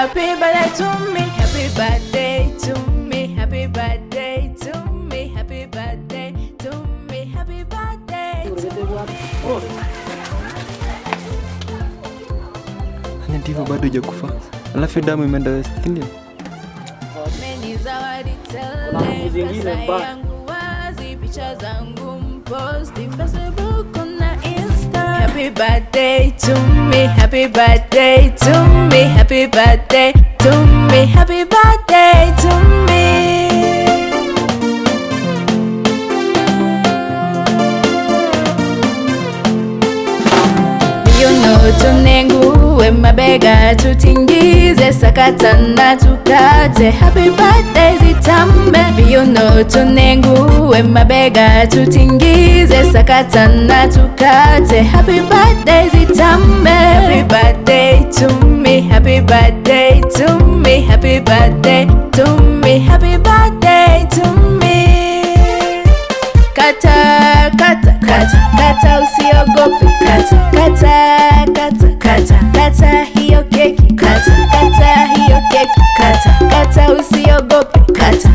Happy birthday to me, happy birthday to me, happy birthday to me, happy birthday to me, happy birthday to me. Ndivyo bado hujakufa. Alafu damu imeenda west, ndio? Zawadi tele, pesa yangu wazi, picha zangu mposti Facebook na Insta. Happy birthday to me, happy birthday to me, happy birthday to me, happy birthday to me. Miuno tunengue mabega tutingize sakata na tukate. Happy birthday zitambe. Miuno tunengue mabega tutingize sakata na tukate. Happy birthday zitambe. Happy birthday to me, happy birthday to me, happy birthday to me, happy birthday to me. Kata, kata, kata, kata usiogope. Kata, kata, kata, kata, kata hiyo keki. Kata, kata hiyo keki. Kata, kata usiogope. Kata.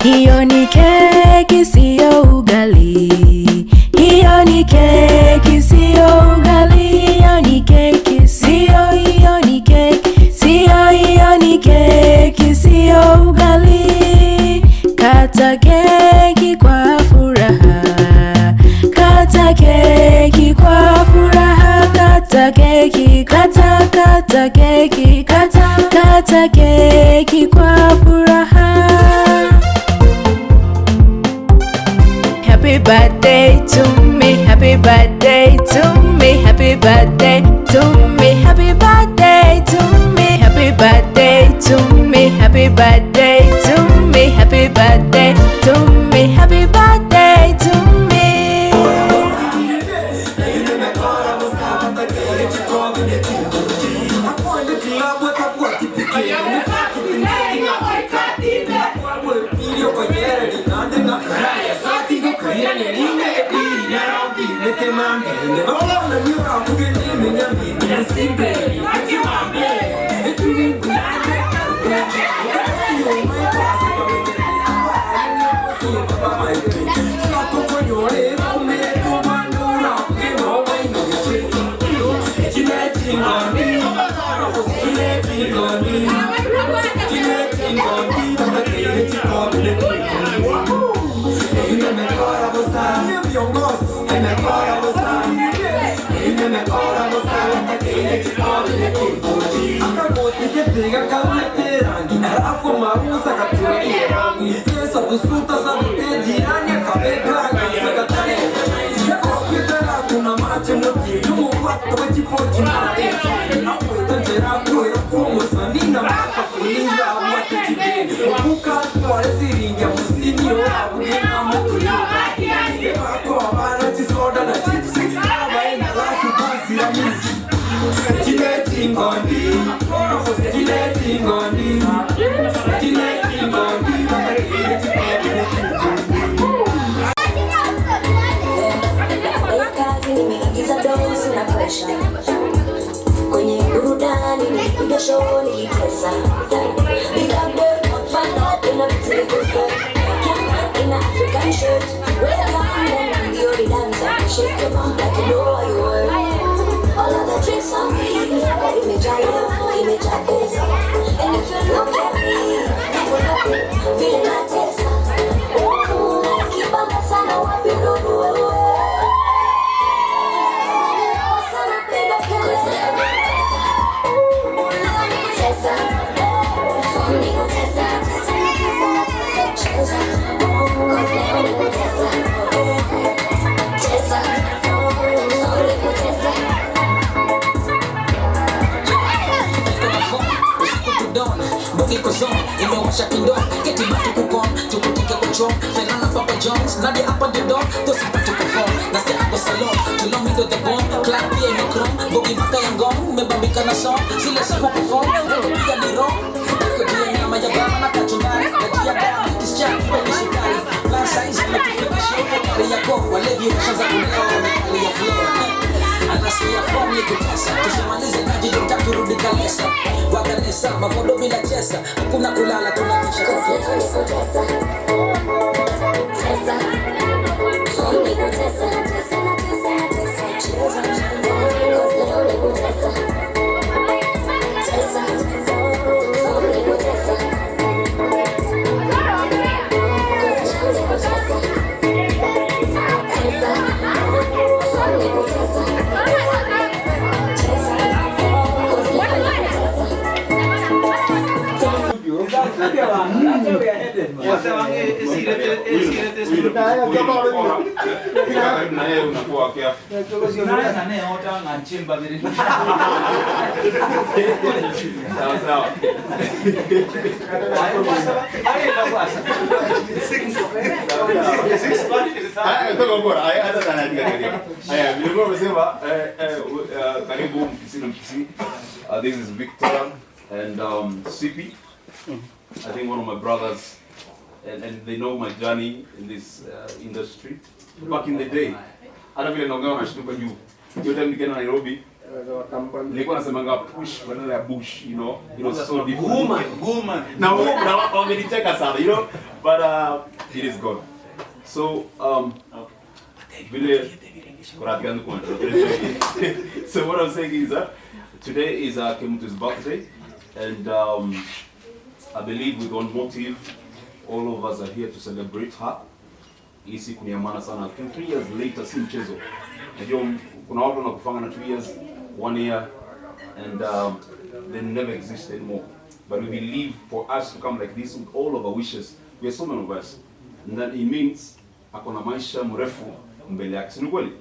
Hiyo ni keki sio ugali. Hiyo ni keki sio ugali. Hiyo ni keki sio, hiyo ni keki sio, hiyo ni keki sio ugali. Kata keki kwa furaha. Kata keki kwa furaha. Kata keki, kata, kata keki, kata, kata keki kwa furaha. Happy birthday to me, happy birthday to me, happy birthday to me, happy birthday to me, happy birthday to me, happy birthday to me, happy birthday to me, happy birthday to me. Kwenye burudani nipiga show nikitesa. Big up the find out in a beautiful skirt, in a African shirt. Welcome then I'm the only dancer. Shake your bump like you know what you were. All of the drinks on me, imejaa leo, imejaa pesa. And if you look at me, pull up, feeling natesa. Ooh, kibamba sana wapi ndugu wewe. masaa mavodo bila chesa, hakuna kulala tunakesha. Cause leo ni kutesa. Tesa. Form ni kutesa, tesa na tesa na tesa. Cheza. Cause leo ni kutesa. Tesa. Form ni kutesa. Cause leo ni kutesa. Tesa. Form ni kutesa. Cheza. Cause leo ni kutesa. Tesa. Karibu na yeye unakuwa kiafya. Sawa sawa. Haya, toka bora. Haya, hata anaandika. Haya, vile umesema karibu Mkisii na Mkisii. This is Victor and Sipi. I think one of my brothers, and they know my journey in this industry. Back in the day, hata vile naongea wanashtuka juu. Hiyo time nikienda Nairobi, nilikuwa nasemanga push badala ya bush, you know. It was so different. Guma. Na wamenicheka sana, you know. But it is gone. So vile so what I'm saying is today is Kemunto's birthday, and I believe with one motive, all of us are here to celebrate her. Hii siku ni ya maana sana. 3 years later, si mchezo. Najua kuna watu wanakufanga na 2 years, 1 year, and they never exist anymore. But we believe for us to come like this with all of our wishes, we are so many of us, and that it means akona maisha mrefu mbele yake. Si ni kweli?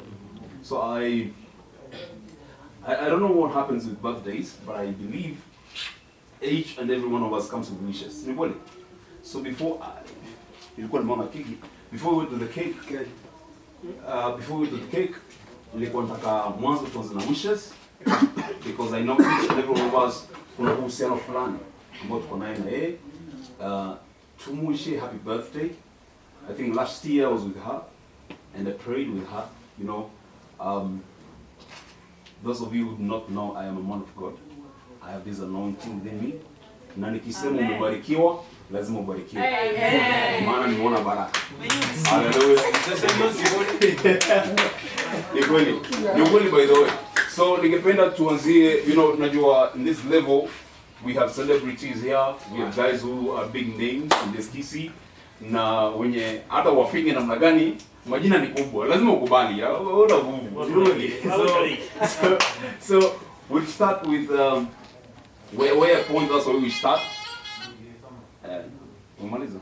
So I don't know what happens with birthdays, but I believe each and every one of us comes with wishes. Ni kweli? So before nilikuwa nimeona keki, before we went to the cake, before we went to the cake, nilikuwa nataka mwanzo tuanze na wishes, because I know each and every one of us kuna uhusiano fulani ambao tuko naye na yeye. Tumuishie happy birthday. I think last year I was with her and I prayed with her, you know. Those of you who do not know, I am a man of God. I have this anointing within me. Na nikisema umebarikiwa, lazima ubarikiwe. Maana nimeona baraka. Hallelujah. Ni kweli. Ni kweli by the way. So ningependa tuanzie, you know, najua in this level we have celebrities here, we have guys who are big names in this Kisii, na wenye hata wapinge namna gani majina ni kubwa, lazima ukubali. Una nguvu. Really. So we'll start with where I point, that's where we start. Umaliza.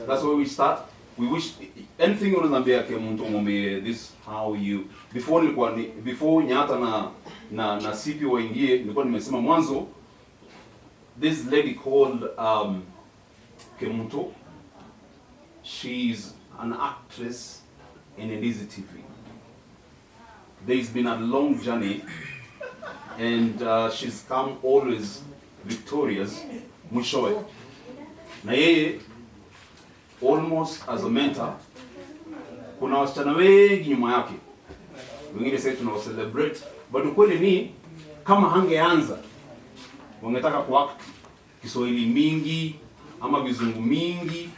That's where we start. We wish anything unazambia ke mtu mwambie this how you before nilikuwa ni before Nyata na CP waingie, nilikuwa nimesema mwanzo this lady called Kemunto, she's an actress in Indizi TV. There's been a long journey, and she's come always victorious mwishowe. Na yeye almost as a mentor, kuna wasichana wengi nyuma yake. Wengine sasa tunao celebrate, but ukweli ni kama hangeanza wangetaka kuact Kiswahili mingi ama vizungu mingi,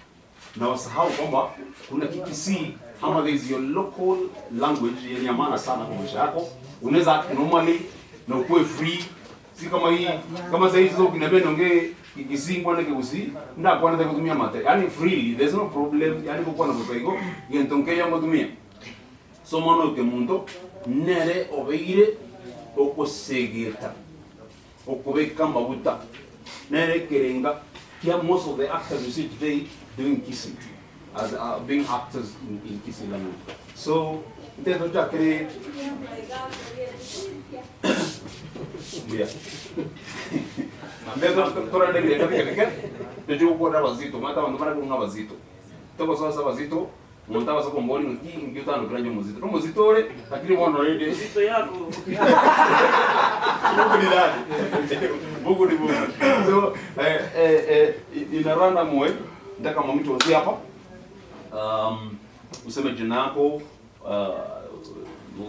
na wasahau kwamba kuna Kikisii ama there is your local language yenye maana sana kwa maisha yako. Unaweza act normally na ukuwe free, si kama hii kama sasa hizo ukiniambia niongee Kikisii ngwana Kigusii ndakuwa nataka kutumia mate, yani freely, there's no problem, yani kukuwa na kutoigo ngentonke yango tumia. So mano Kemunto nere obeire okosegeta okobeka mabuta nere kerenga kia most of the actors you see today doing Kisii as being actors in Kisii language. So nteto chakere yeah. Nteto tora ndege ndege ntejo kuona bazito mata bantu mara kunga bazito toko sasa bazito montaba soko mboli ngi ngiutano kranjo muzito no muzito ore lakini mwana rede Muzito yako Mungu ni nani? Mungu ni Mungu. So ina random way nataka mtu wazi hapa. Useme jina lako,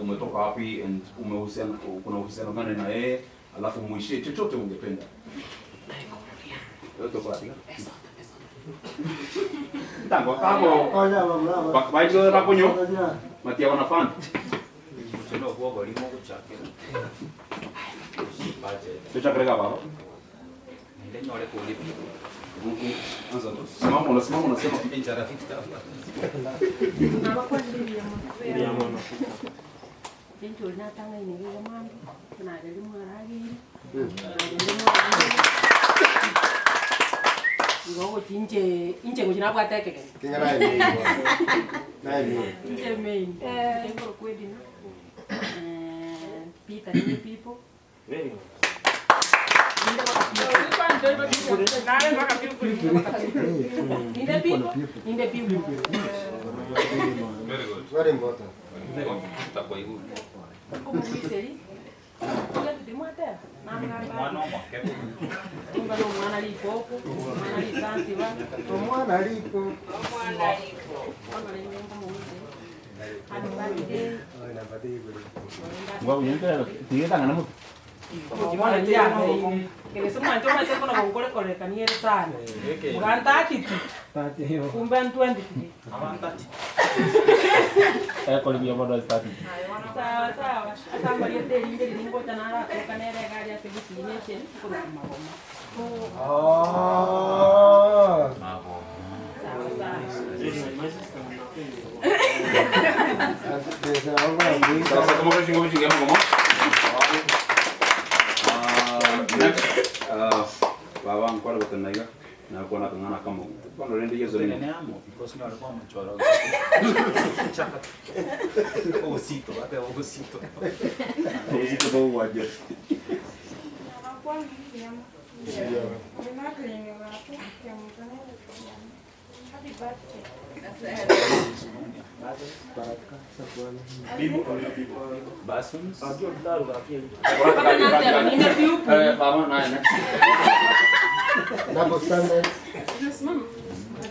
umetoka wapi and umehusiana kuna uhusiano gani na yeye, alafu muishie chochote ungependa. Tango tango. Baiko rakonyo. Matia wana fan. Tuchakrega baba. Simama simama unasema People. Very good. In the people, in the people. Very good. Very important. Baba nkwala batanaiga na kuona kangana kama bwana rende yezo nini amo because no alikuwa mchoro chaka osito ape osito osito bo waje Happy birthday. Basons. Double standards. Yes, ma'am.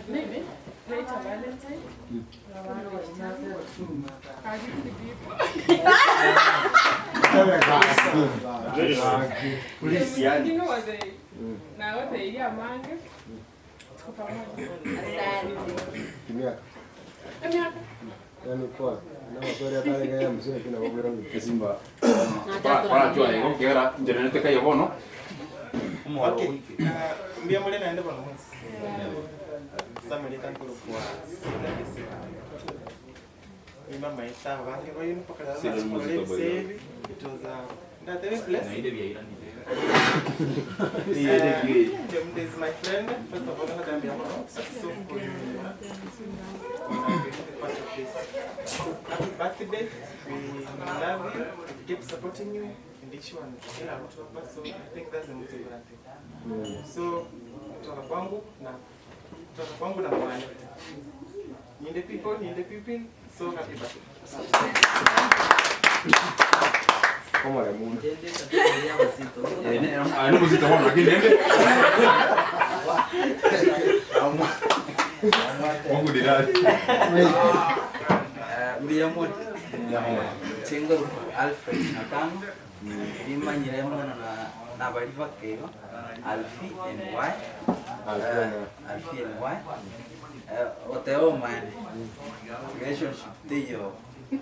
Maybe. Later Valentine. You know what they now what they yeah man. Kimia. Yani kwa na maswali hata ya mzee kina kwa Simba. Para jua yego kera njenete kayo bono. Okay. Mbia mole naenda kwa mwezi. Sameli tankuru kwa Mima maisha wange kwa yunu pakala na save it was a that very blessed. Is my friend. First of all, I'm so happy birthday. We love you. We keep supporting you. And each one. So I think that's the most important thing. So kutoka kwangu na mwana. Ninde people, ninde people. So happy birthday. Como la mundo. No pusiste bueno, aquí nende. Mungu dirá. Mbiamo. Tengo Alfred Nakano. Nimanyiremo na baliva keo. Alfie NY. Alfie NY. Oteo man. Relationship teyo. No.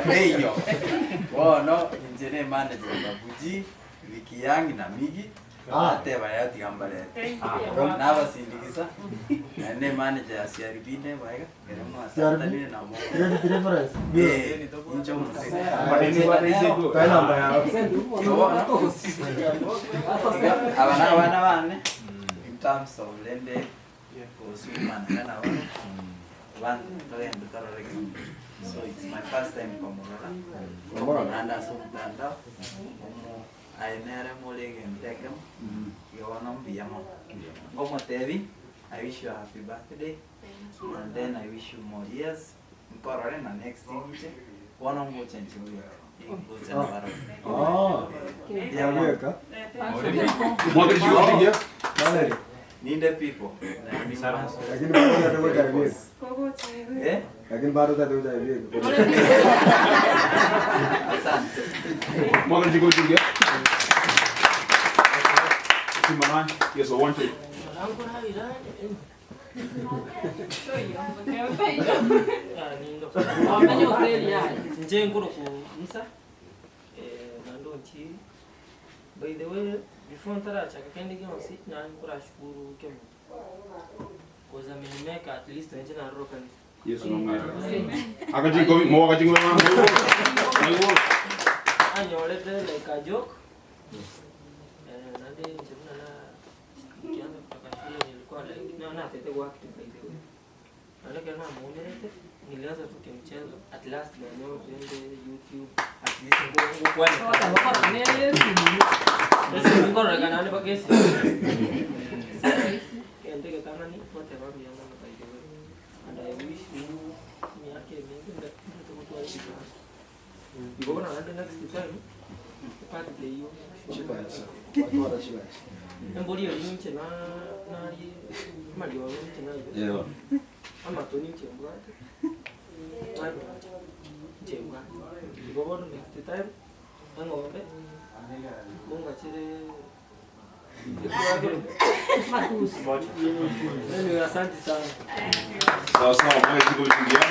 Teyo. Wono engineer manager Babuji, Wiki yangi na Migi. Ate bayati gambale. Naba sindikiza. Ne manager ya CRB ne baega. Queremos hacer también na mo. Reference. Eh, incho mzee. Abana bana bane. In terms of lende kuhusu na one so it's my first time komorora. Nanda so mtandao. Ainere mulege mtekem. Yono mbiyamo. Ngomo Tevi, I wish you a happy birthday. And then I wish you more years. Nkorore na next year. Wono ngochenji week. Oh. Ya weka. Ninde people. Lakini bado hatuja Eh? Lakini bado hatuja Asante. Mwaka jigo jigo. Timanai. Yes, I want you. By the way, before ntarachaka kendi gionsi nankurashukuru kemu cause amenimeka at least nje na roka. Yes, no man. Akajingo mo akajingo mama. Anyorete like a joke. Nande njema na nikianza kutoka shule nilikuwa like na na tete work by the way. Naleka na muonerete nilianza tu kimchezo at last na leo tuende YouTube at least ngo kwa ni ngo na kana bakesi. Kende kama ni wote babi yangu by the way. And I wish you miaka mingi ndio you go on the next time part the you Chibasa. Watu chibasa. Embori yinche na nari mali wa yinche na Yeah. Ama to ninche mbwate. Nche mbwate. You go on next time ngombe munga chire. Asante sana. Sawa sawa, mwezi kuingia.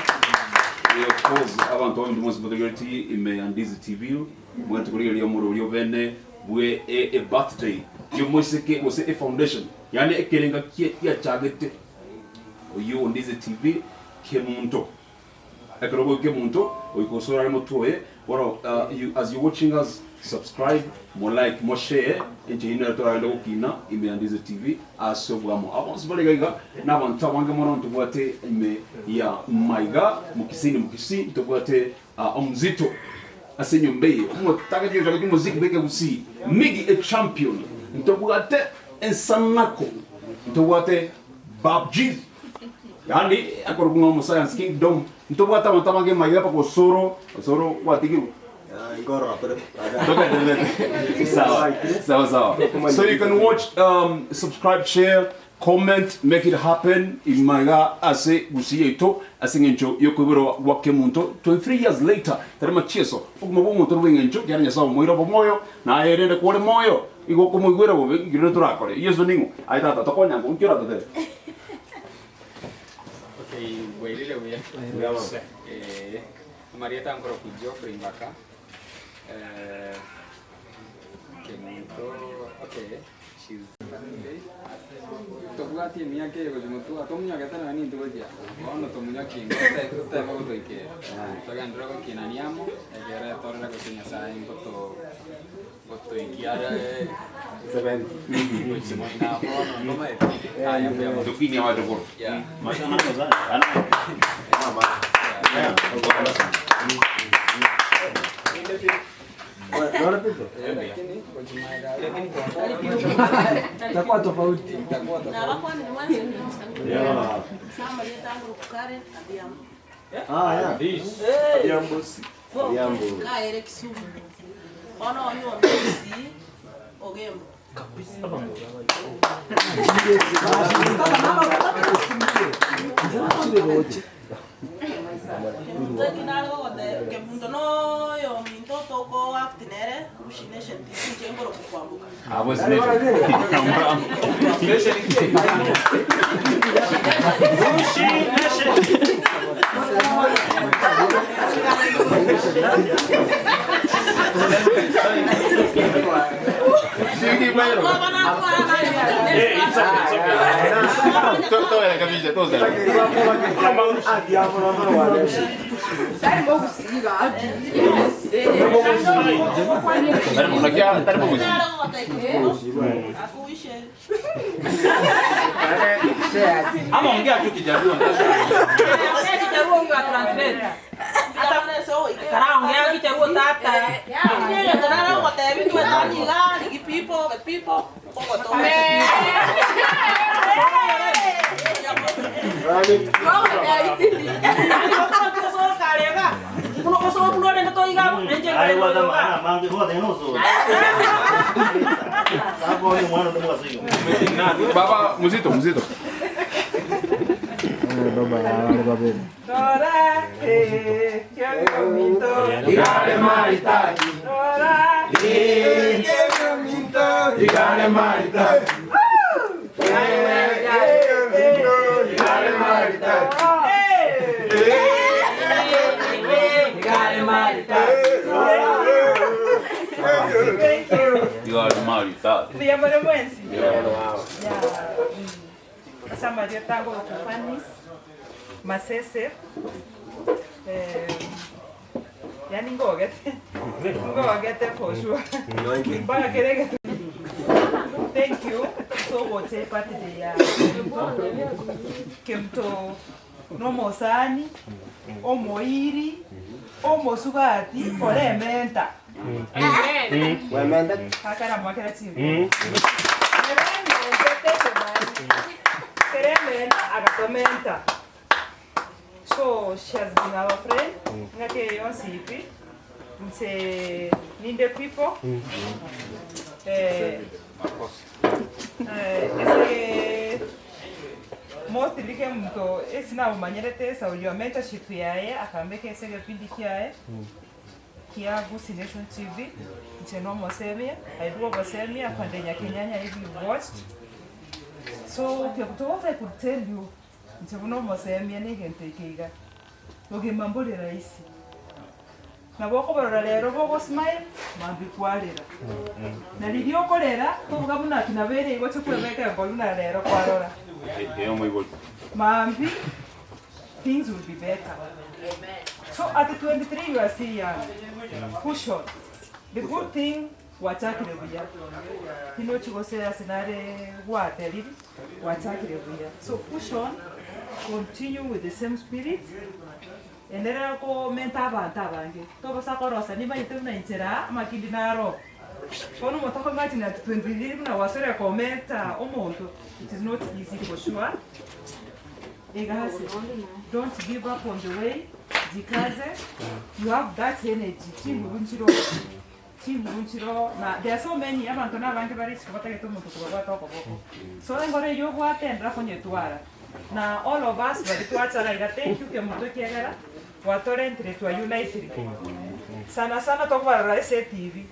Of course, abantu abantu most ime Andizi TV, mwe tukulia muro lyo bene bwe a birthday. Yo mweseke wose a foundation. Yani ekerenga kia chagete. Oyo Andizi TV kemuntu. Ekorogo kemuntu, oyikosora mutoe. Well, you as you watching us, subscribe, more like, more share. Engineer tora ndo kina ime Andizi TV asobwamo. Abonse balega na abantu abange mono ntubwate ime ya maiga mukisini mukisi ntubwate omzito asenyombe umotaka je jage muziki beke gusi migi a champion ntubwate ensanako ntubwate babji yani akorugunga mu science kingdom ntubwate abantu abange maiga pa soro soro watigiru. Sawa sawa. So you can watch, subscribe, share, comment, make it happen. Imaga ase gusiyeto asingencho yokubiro wakemuntu 23 years later tarima cheso okuma bomuntu rwengencho yaranya sawa moiro bomoyo na erende kore moyo igo kumugwera bobe ngiro turakore yeso ningo aitata tokonya ngo nkira totere. Okay, bwelile buya. Marieta ancora ku Geoffrey Mbaka. Kemunto, okay, she's tobwati emiaka egozimutu atomunyaka tana ni ntugoja bono tomunya kingo te bago ike togendera gokinaniamo egere torera gotinya sai ngoto goto ikiara seven gochimoina bono no me aya mbe tukini abajo boro yeah masana ana mama Itakuwa tofauti. Ah, yeah. Adhiambo. Kabisa. Ama ongea tu Kijaluo. Ongea Kijaluo huyu atranslate. Kara ongea Kijaluo tata. Baba, muzito, muzito. Dora, Igare maridadi. Igare maridadi. Igare maridadi. Thank you. Igare maridadi. Ndiyambone mwensi. Samaria tango kufanis masese yani ngogete ngogete for sure. Mpaka kereke. Thank you. So what party day ya Kemto nomosani omoiri omosugati orementa. Wementa. Akara mwakera chivi. Agatomenta. So she has been our friend. Ngake yonsipi. Nse ninde people. Ese mostly ke mto esina umanyerete sa uyo mentorship yaye akambeke ese gepindi kiaye. Kia Gusii Nation TV. Nse no mosemia. I do mosemia pandenya kenyanya if you watched. So what I could tell you, nchebuno mosemia negentekeiga. Oge rahisi. Na boko barora lero boko smile mambi kwarera. Na lirio korera tuvuga buna kinabere igo cyo kwebeka ngo na lero kwarora. Mambi things will be better. Amen. So at 23 you are still young. Push on. The good thing wachakire buya. Kino chigose asinare wateriri wachakire buya. So push on, continue with the same spirit. Enderera ko menta abantu abange. Toba sakorosa niba yituna inzira amakindi naro. Kono motoko ngati na 23 na wasore komenta omuntu. It is not easy for sure. Egase, don't give up on the way. Jikaze, you have that energy. Chimurunchiro. Na there are so many abantu n'abantu bari kubatageta omuntu kubabata okoboko. So ngore yo gwatendra konyetwara. Na all of us bari twachara ira thank you ke muntu kiegera watorentire twa unite. Sana sana tokubarora ese TV.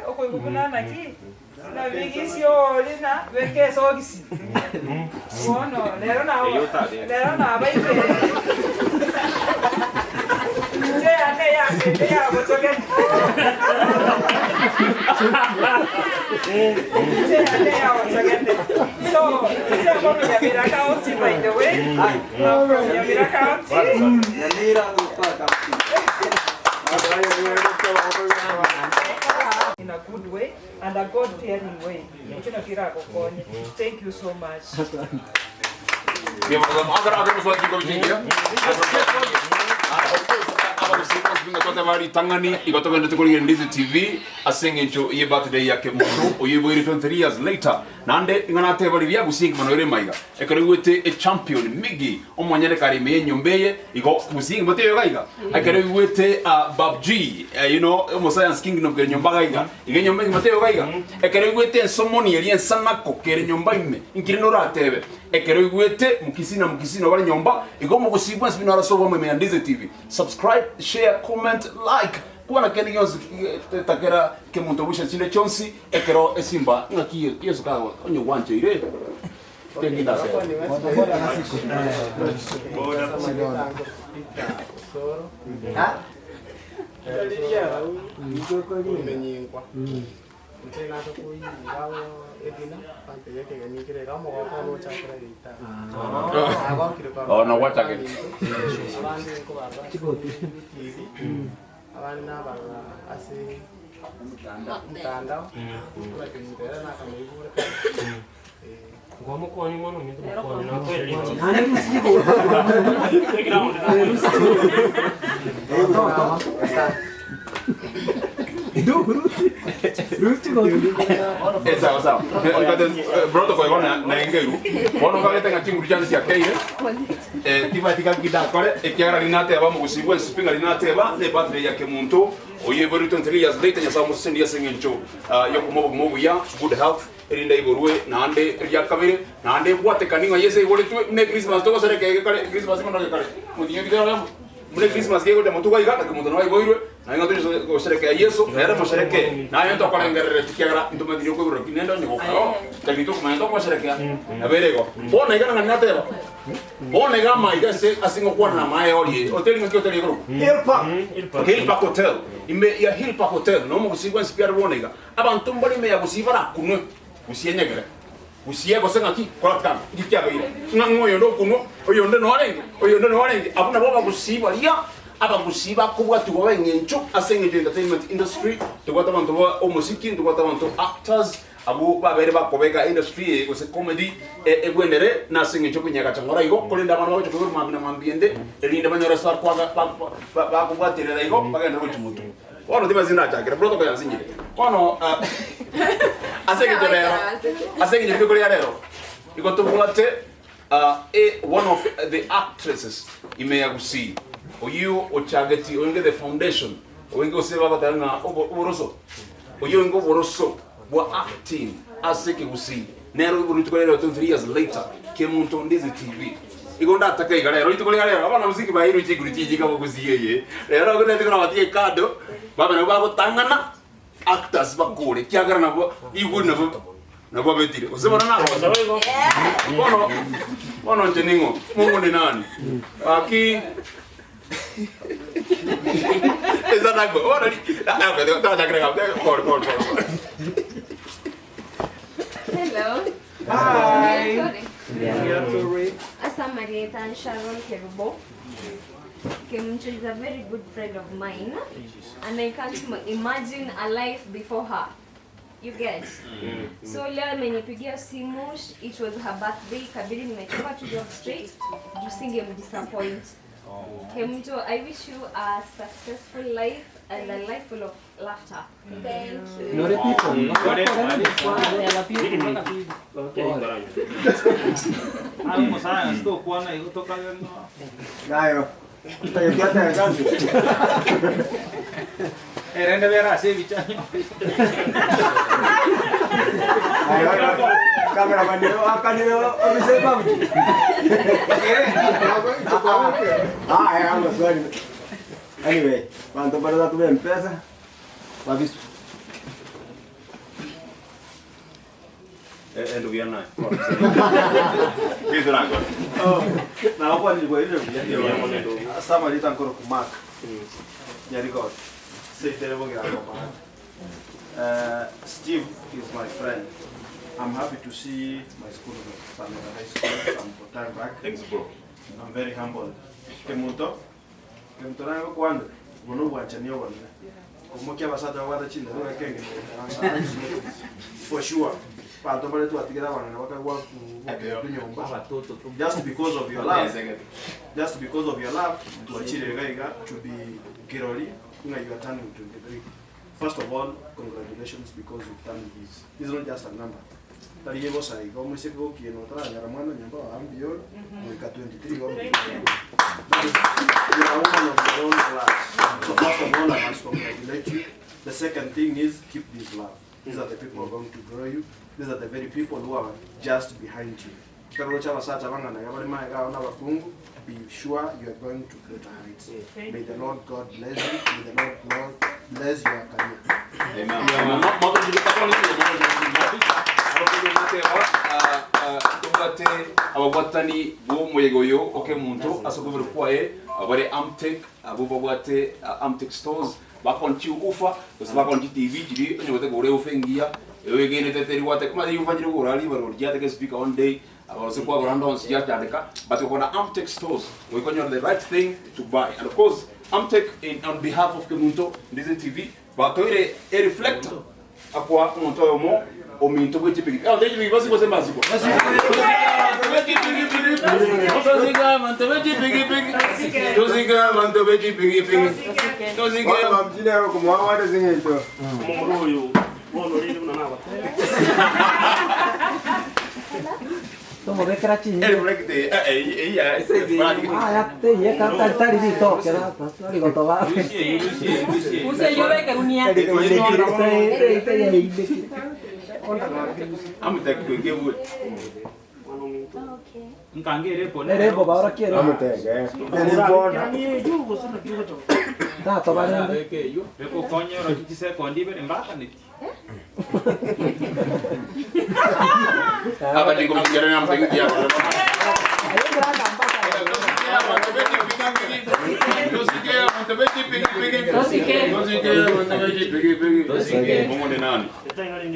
Okoigukuna ki na bigisio lina beke sogisi. Bono lero na lero na baibe. So, I'm from Nyamira County, by the way. I'm from Nyamira County. In a good way and a God-fearing way. Thank you so much. Tangani igatoka ndete Ndizi TV asengencho ye birthday yake muntu oyeboire 23 years later nande ngana bali bya gusinga manoire maiga ekore wete a champion migi omwanyane karime yenyumbeye igo gusinga bote gaiga ekore wete Bab G you know omo science kingdom kere nyumba gaiga ige nyumba bote gaiga ekore wete ensomoni eri ensanako kere nyumba ime inkire no ratebe ekere wete mukisina mukisina bali nyumba igo mugusigwa sibino arasobo mwe Ndizi TV subscribe share comment like kuwana kene yonse takera ke muntu busha chile chonsi ekero esimba ngaki yesu ka onyo wanje ire tengi ndase Soro Oh no what again abana ase mtandao Sawa sawa. Protocol iko na engeru. Bono kagete nga chinguru chane cia keire. Tiba tika kida kore ekiagara rinate aba mugusigwe nsipinga rinate aba ne birthday yake muntu oye bori 23 years later nyasa musendia sengencho yokumobo mobuya good health erinda iborwe nande rya kabere nande bwate kaninga yese ibore tu ne Christmas to sere ke kare Christmas kono ke kare mutinyo kidera Mule Christmas ke gote mutuka iga kimuntu no iboirwe na inga tuli gusherekea Yesu era mushereke na yo tokorengerere tikiagara ntumathirio kwibura kinendo nyugo tagito kumanya tokosherekea na berego bona iga na nateba bona iga maiga se asingo kwana na mae orie hotel ngaki hotel iguru Hill Park Hotel ime ya Hill Park Hotel no mugusigwa nsipiar bona iga abantu mbali me ya gusibara kunwe gusinyegere gusiye gosenga ki kola ngikyabire ngangoyo ndo kuno oyo ndo no oyo ndo no abuna bo bagusiba ria abagusiba kubwa tuwa ngencho asenge entertainment industry tuwa abantu bo omuziki tuwa abantu actors abo babere bakobeka industry gose comedy ebwenere nasinge cyo kunyaga changora igo kolinda abantu bacho kubura mamina mambiende elinda banyora sar kwaga bakubwatirira igo bagenda gochimutu ono tibazinda chakira protocol yanzinyire ono asenge lero asenge riko lero iko tubwate one of the actresses imeyagusi oyu ochageti oyinge the foundation oyinge oseba batanga oboroso oyu ngo oboroso wa acting aseke gusi nero iburu 3 years later Kemunto Ndizi TV igonda ataka igalero itukolera abana muziki bahiru chiguru chijika bogusi rero ngone tikona batie kado baba nabo bagotangana actors bakore kyagara nabo iguru nabo nabo betire osebona na bono bono njeningo mungu ni nani aki esa nako bono ni Hello. Hi. Asa Marieta and Sharon Kerubo. Kemunto is a very good friend of mine, and I can't imagine a life before her. You get? So leo amenipigia simu, it was her birthday, kabili nimetoka to job straight, jusinge mdisappoint. Kemunto, I wish you a successful life and a life full of laughter. Thank you. Anyway, quanto para tu empresa, aviso. Ndugu Kitu nako. Na hapo nilikuwa ile sama lita ancora con Mark. Mi ricordo. Se te devo che Steve is my friend. I'm happy to see my school, High School, some time back. Thanks, bro. I'm very humbled. Kemunto nango kwanda bono bwachania bwana. Como que abasata wada chinda no kenge. For sure. Panto pale tu atigera bwana wakagwa kunyumba. Just because of your love. Just because of your love tuachire gaiga to be kirori you are turning 23. First of all, congratulations because you've done this. This is not just a number. Tariego sai, como ese go que no trae hermano nyumba ambior, 23 go. You are one of your own class. So first of all, I must congratulate you. The second thing is keep this love. These are the people who are going to grow you. These are the very people who are just behind you. Be sure you are going to greater heights. May the Lord God bless you. May the Lord God bless your career. Amen. Ababwatani bo muyegoyo okemuntu asokobere kwae abare Amtec abobwate Amtec stores bakonchi ufa bakonchi TV jiri onyote gore ufengia ewegene teteri wate kuma yufanyire gorali barorya take speaker one day abarose kwa gorando on siya tandeka but ukona Amtec stores we konyo the right thing to buy and of course Amtec in on behalf of Kemunto Ndizi TV batoire a reflector akwa umuntu yomo ominto bwechipiki ah ndechipiki basi kwese maziko Okay. Nkange repo. Repo bara quiero. Amutenge. Ta to bare. Repo konyo ro chichise kondi bere mbaka niti. Aba tingo mjere na mtengi ya.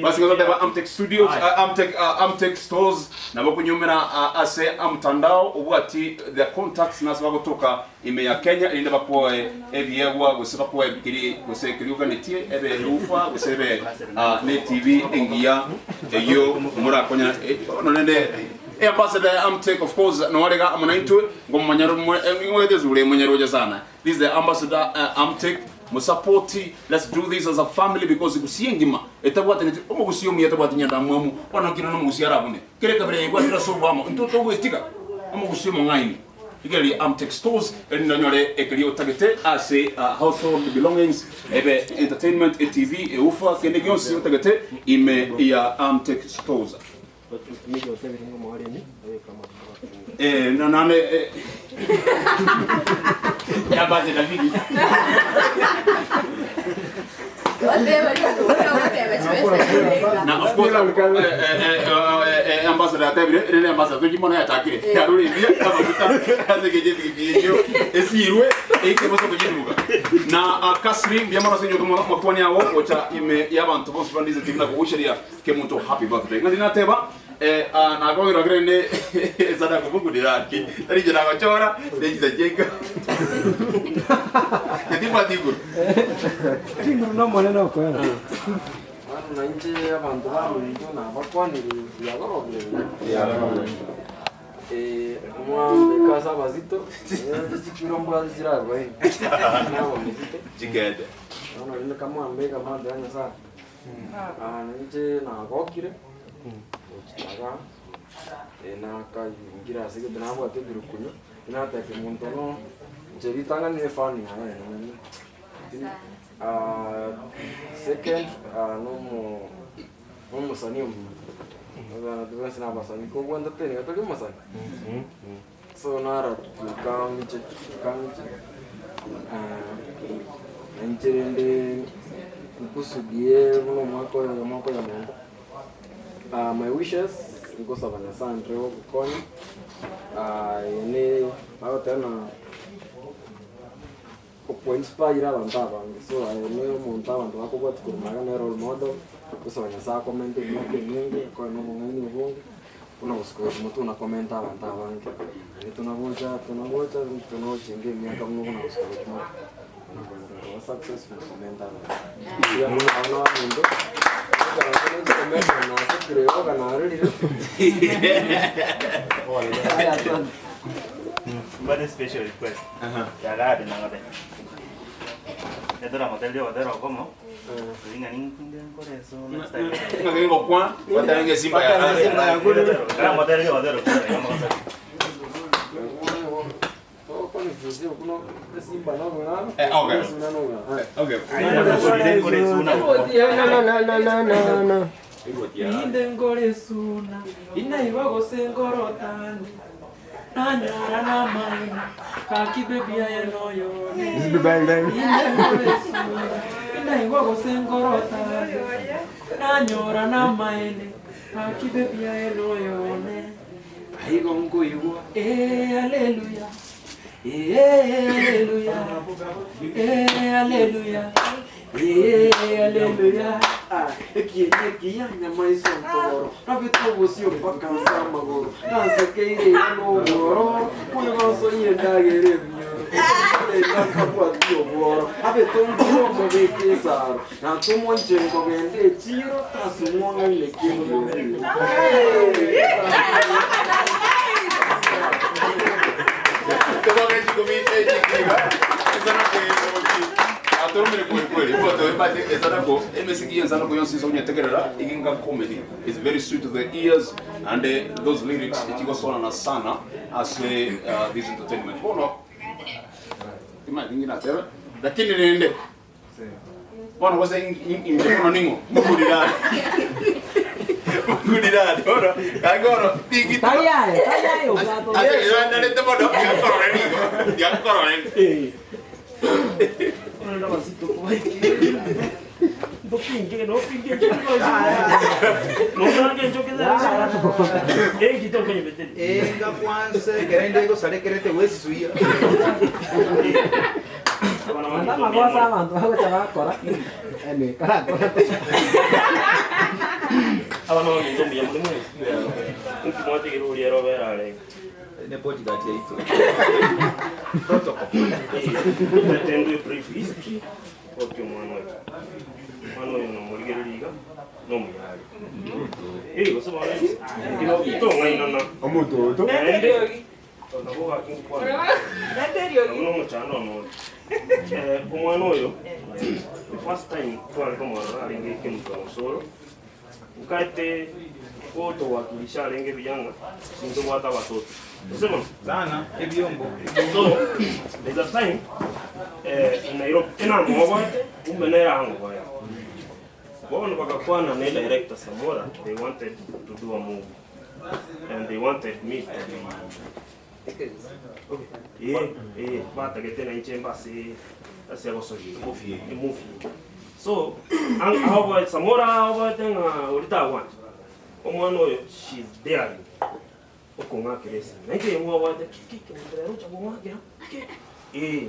Basi ngoza Amtech Studios, Amtech Stores na bakunyumira ase amtandao ubwati the contacts naso bagotoka ime ya Kenya inde bakoe ebyegwa gose bakoe kiri gose kiriuka netie ebe rufa gose ebe ne TV engia eyo murakonya no nende Ambassador Amtech, of course, no warega amonaintwe ngomanyaro ngwete zure manyaro sana. This is the Ambassador Amtech. Musapoti, let's do this as a family because gusiye ngima etabwate nti omugusiyo muyatabwate nyanda mwamu wanakira no mugusiya arabune kereka bere gwatira so bwamo ntoto gwetika omugusiyo mungaini igeri Amtech Stores erinanyore ekeri otagete ase household belongings ebe entertainment TV eufa kende gyonsi otagete ime ya Amtech Stores. No no ya base la vidi. Na of course ambassador tabire rele ambassador jimona yatakire yaruri bia kaze keje biyo esirwe eke boso kujiduka na kasri bia mara senyo makwani yawo ocha ime yabantu bose bandize tivina kuusheria ke muntu happy birthday ngazina teba na kwa grande sana kukugudira ki ari jina gochora ndejiza jenga ndimba diguru diguru no mone no kwera na nje abantu bamuntu na bakwanire yagorobye mwa casa bazito chikirombo zirarwa na mizito jigede no no kama ambeka mande anya sana nje na gokire aga na ngira asike nabo atebira kunyo inatake muntu no nje ni fani second no mo musani no tuvense na basani ko wanda tene gatoli musani so nara tukangiche nje kukusudie muno mwako ya muntu. My wishes ngosaba nyasantre okukonya ene bagotena okuinspire abantu abange so ene omuntu abantu bakobwati kurumaga ne role model gusaba nyasaye akomente emyaka emingi koe nomong'aini obonge buna gosika omotu nakomenta abantu abange ene tunagocha tunochinga emiaka muno buna gosika omotu successful komenta abantu abana baminto. But special request. Ya na ngade. Edora motel yo odero como. Venga nin coreso next time. No digo cuán, va simba ya. Era motel yo odero Okay. No. Indengoresuna inaiwagosengorotani nanyora maina kakibebia yenoyone indengoresuna inaiwagosengorotani nanyora na maene kakibebia yenoyone aigongoigwa aleluya aleluya aleluya aleluya. Ekiya nyamaiso ntoro nabitobosio mpaka nsamagoro nasekeire nogoro kuigonso nyendagere binyoro nakabwati obworo abetombiro mobekesaro natumwa njengo gende echiro tasumwang'aine kendo. Comedy is very sweet to the ears and those lyrics ichigosona sana as this entertainment. Bono imagine lakini nende bono wase injekono ningo mukulira Kulira oro. Agoro tigi. Taya, taya yo plato. Ate yo andare te mono ya coronel. Ya coronel. Ono basito ko. Pinge no pinge no no yo que eh quito que me enga kwanza kerende go sale kerete wesi suya anda magosa abantu bago tabakora ene kara abana ndombi ya mulimu nkimwate kiruri robera ale ne bodyguard yaito protocol pretendo brief history okyo mwana wetu mwana oyo nomurigereriga nomuyali eh gose mwana itongainana omutoto ende nabo gakinkwana nomuchando ono omwana oyo the first time twali komwana arenge ekemuka musoro ukaete kotowakilisha arenge biyanga sintobwata batoto osema sana ebyombo so there's a time in Nairobi tena mwabate kumbe naye ango baya bono bakakwana na director Samora they wanted to do a movie and they wanted me to be okay bata getena ichemba se ase gosogi movie so ang abo Samora abo tenga ulita want omwana oyo she's daring okongakiresa naite mwabate kiki mbrero cha mwakira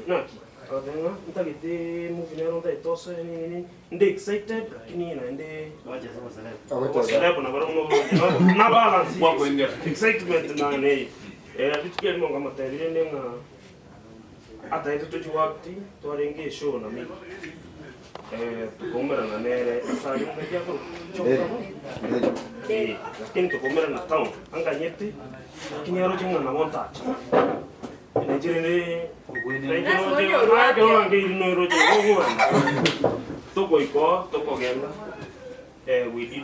naki abenga ntagete movie nero ndaitoso nini ndi excited lakini naende waje sasa celeb na baro na balance excitement na nei vitu kile monga matarire nenga ata yetu tujiwakti twarenge show na mimi tukomera na nere asali mmeja ko lakini tukomera na town anga nyeti lakini yaro jinga na montacha Nigeria we did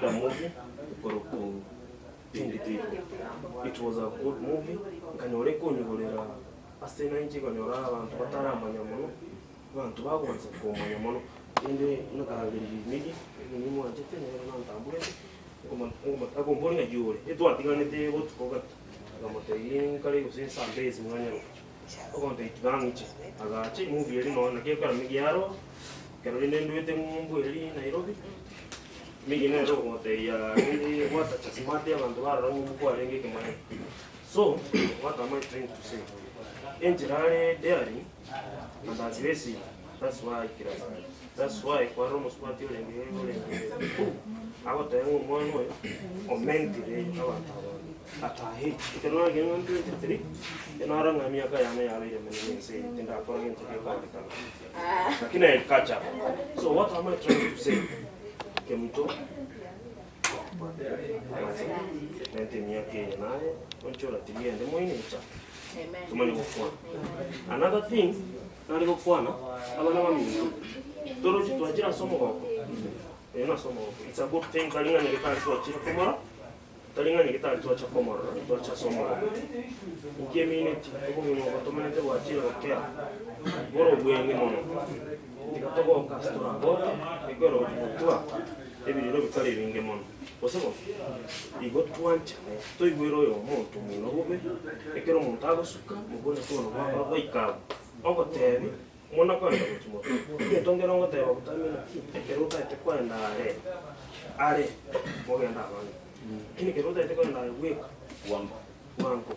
a movie. It was a good movie. Kanyore konyugorera asena inji kanyora abantu bataramanya mono abantu bagonza komanya mono ende nakarangirira migi nimwe anjete nero nantambure agombori ngayure etwatiganete gotukoga agamotegi kare gose sambezi mwanya ogonte itigangiche agache movie eri no nakekara migiaro Carolina nduete ngumbu eri Nairobi migi nero gote ya ndi wata chasimate abantu barara ngumbu kwa renge kemane. So what am I trying to say? Enjirare daring and aggressive. That's why that's why kwaro muswati orenge agote ngumbu oyo omentire abantu atahe ikenwa genwa 23 enara ngamia ka yana yabe yemenense tinda akora gento ke ka lakini I catch up. So what am I trying to say? Kemto nente miaka naye onchora tiende moinecha Amen. Tumani gokwana. Another thing nari gokwana abana bamintu toro twajira somo goko ena somo goko it's a good thing kalinga ngetaa twachira komora talinga ngetaa twacha komora twacha somo goko ukemine tikumo batomanete wachira gokea boro bwenge mono tikatogo kastora goka egoro gutwa ebiriro bitari binge mono osemo igo twanchane toigwero yo omonto muno bobe ekero omonto agosuka mugone tono gwakora gwaikabo ogotebi mwana kwenda gochimoto etongera ngoteba gutamina ekero otaete kwenda are are mogenda abana kini kero otaete kwenda are gweka bwango bwango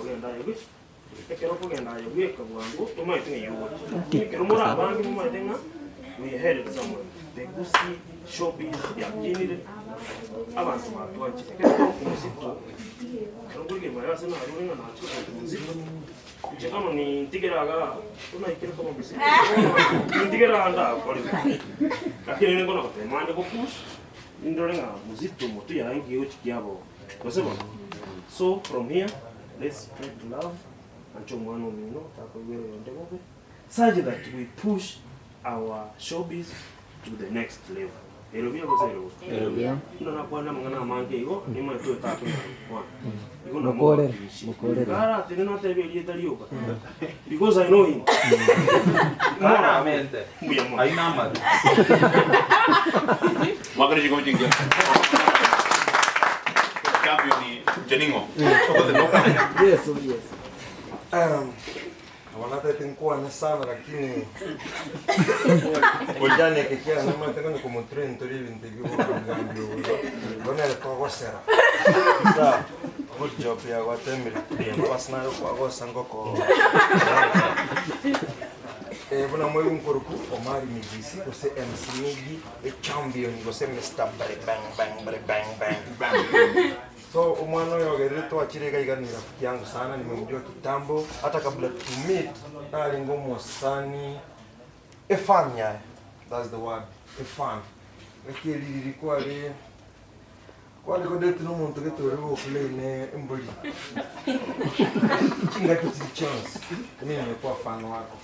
ogenda are gweka ekero kogenda are gweka bwango tomaete ng'eyugo ekero mora abange momaete ng'a we headed somewhere the gusi showbiz yakinire abantu batwanjye muzito karungurige mayase na ruringa nacho muzito nje ni ntigeraga unaikira kama muzito ntigera anda kori lakini ningo na kotemande ko push ndorenga muzito motu yaangi uchikiabo kwasema so from here let's spread love ancho mwana mino takoyero yondebobe such that we push our showbiz to the next level. Erobia gozero. Erobia. Ndo nakwana mangana mange igo nima tu tatu na igo na mukore mukore. Kara tena tebe liyoka. Because I know him. Claramente. Haina madu. Wakati jiko mjinga. Champion Jeningo. Yes, yes. Wanataka nikuwa sana lakini ngojane kekia nama nataka nikumtrain tori interview kwa ngambio. Kwa gosera. Sawa. Good job ya watemiri. Pasna kwa gosa ngoko. Bwana mwe nkoruku Omari Migisi gose MC Migi e champion gose Mr. Bang Bang Bang Bang Bang Bang. So umwana yogerere twachirega iga ni rafiki yangu sana, nimemjua kitambo hata kabla to meet alingomo sani a fan yeah, that's the word, a fan. Lakini lilikuwa le kwa liko detu no muntu getu riwo play ne mboli. Chinga kitu chance. Mimi nimekuwa fan wako.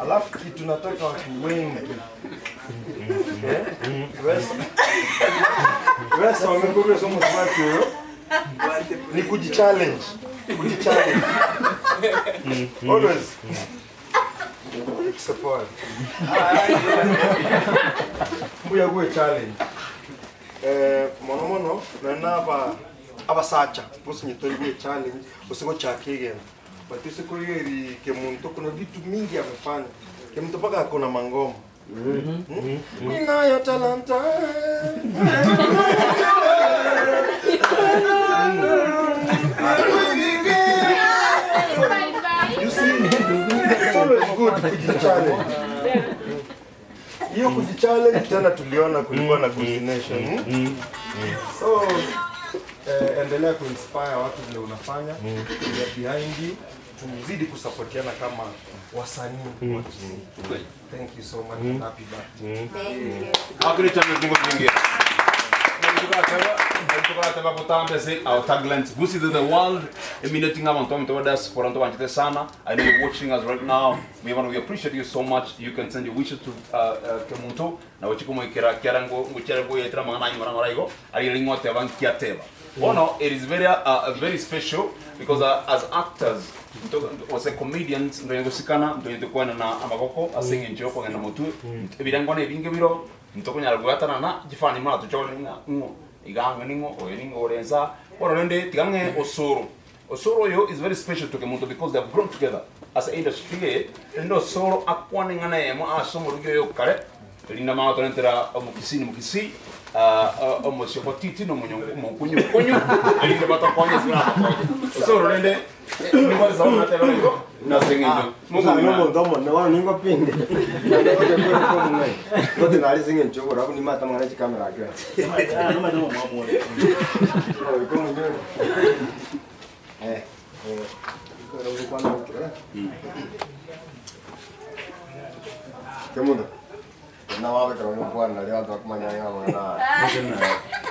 Alafu kitu nataka watu wengi. Wes wamekuwa somo watu ni kujichallenge. Kujichallenge. Always. Support. Mbuya kuwe challenge. Mono mono na aba abasacha bosi nyito challenge usiko chakige. But usiko yeri ke muntu kuna vitu mingi amefanya. Ke mtu paka akona mangoma. Ninayo talanta. You see, it's always good kujichallenge. Hiyo kujichallenge tena tuliona kulikuwa na Gusii Nation. So endelea kuinspire watu vile unafanya. We are behind you. Tuzidi kusapotiana kama wasanii. Thank you so much and happy birthday. Thank you. Akili chama mungu mwingi. Our taglines, Gusii to the world, emanating sana. I know you're watching us right now. We want to appreciate you so much. You can send your wishes to Kemunto. Na wachiko kera kerango ngucherango yetra mangana ngora ari ringo teban kiateba. Ono, it is very very special because as actors as comedians ndoyengosikana ndoyendokuana na amagoko asinge njoko ngena mutu ebirango ne binge biro ntokonyara guatana na jifani mara tuchole ngo iganga ningo oyeningo orenza oro nende tigange osoro osoro yo is very special to Kemunto because they have grown together as an industry and osoro akwane ngana emo asomo rugyo yo kare linda mama tonentera omukisi mukisi omosio botiti no munyongo mukunyu kunyu linda batakonya sina bakonya osoro nende ningo zaona telo na singendo mungu no ndomo no ningo pinde ngote nari singendo chokora kuni mata mwana chikamera ake no mata mwa como yo ¿Qué mundo? Na wabe kero mukwana leo ndo kumanya ya mwana.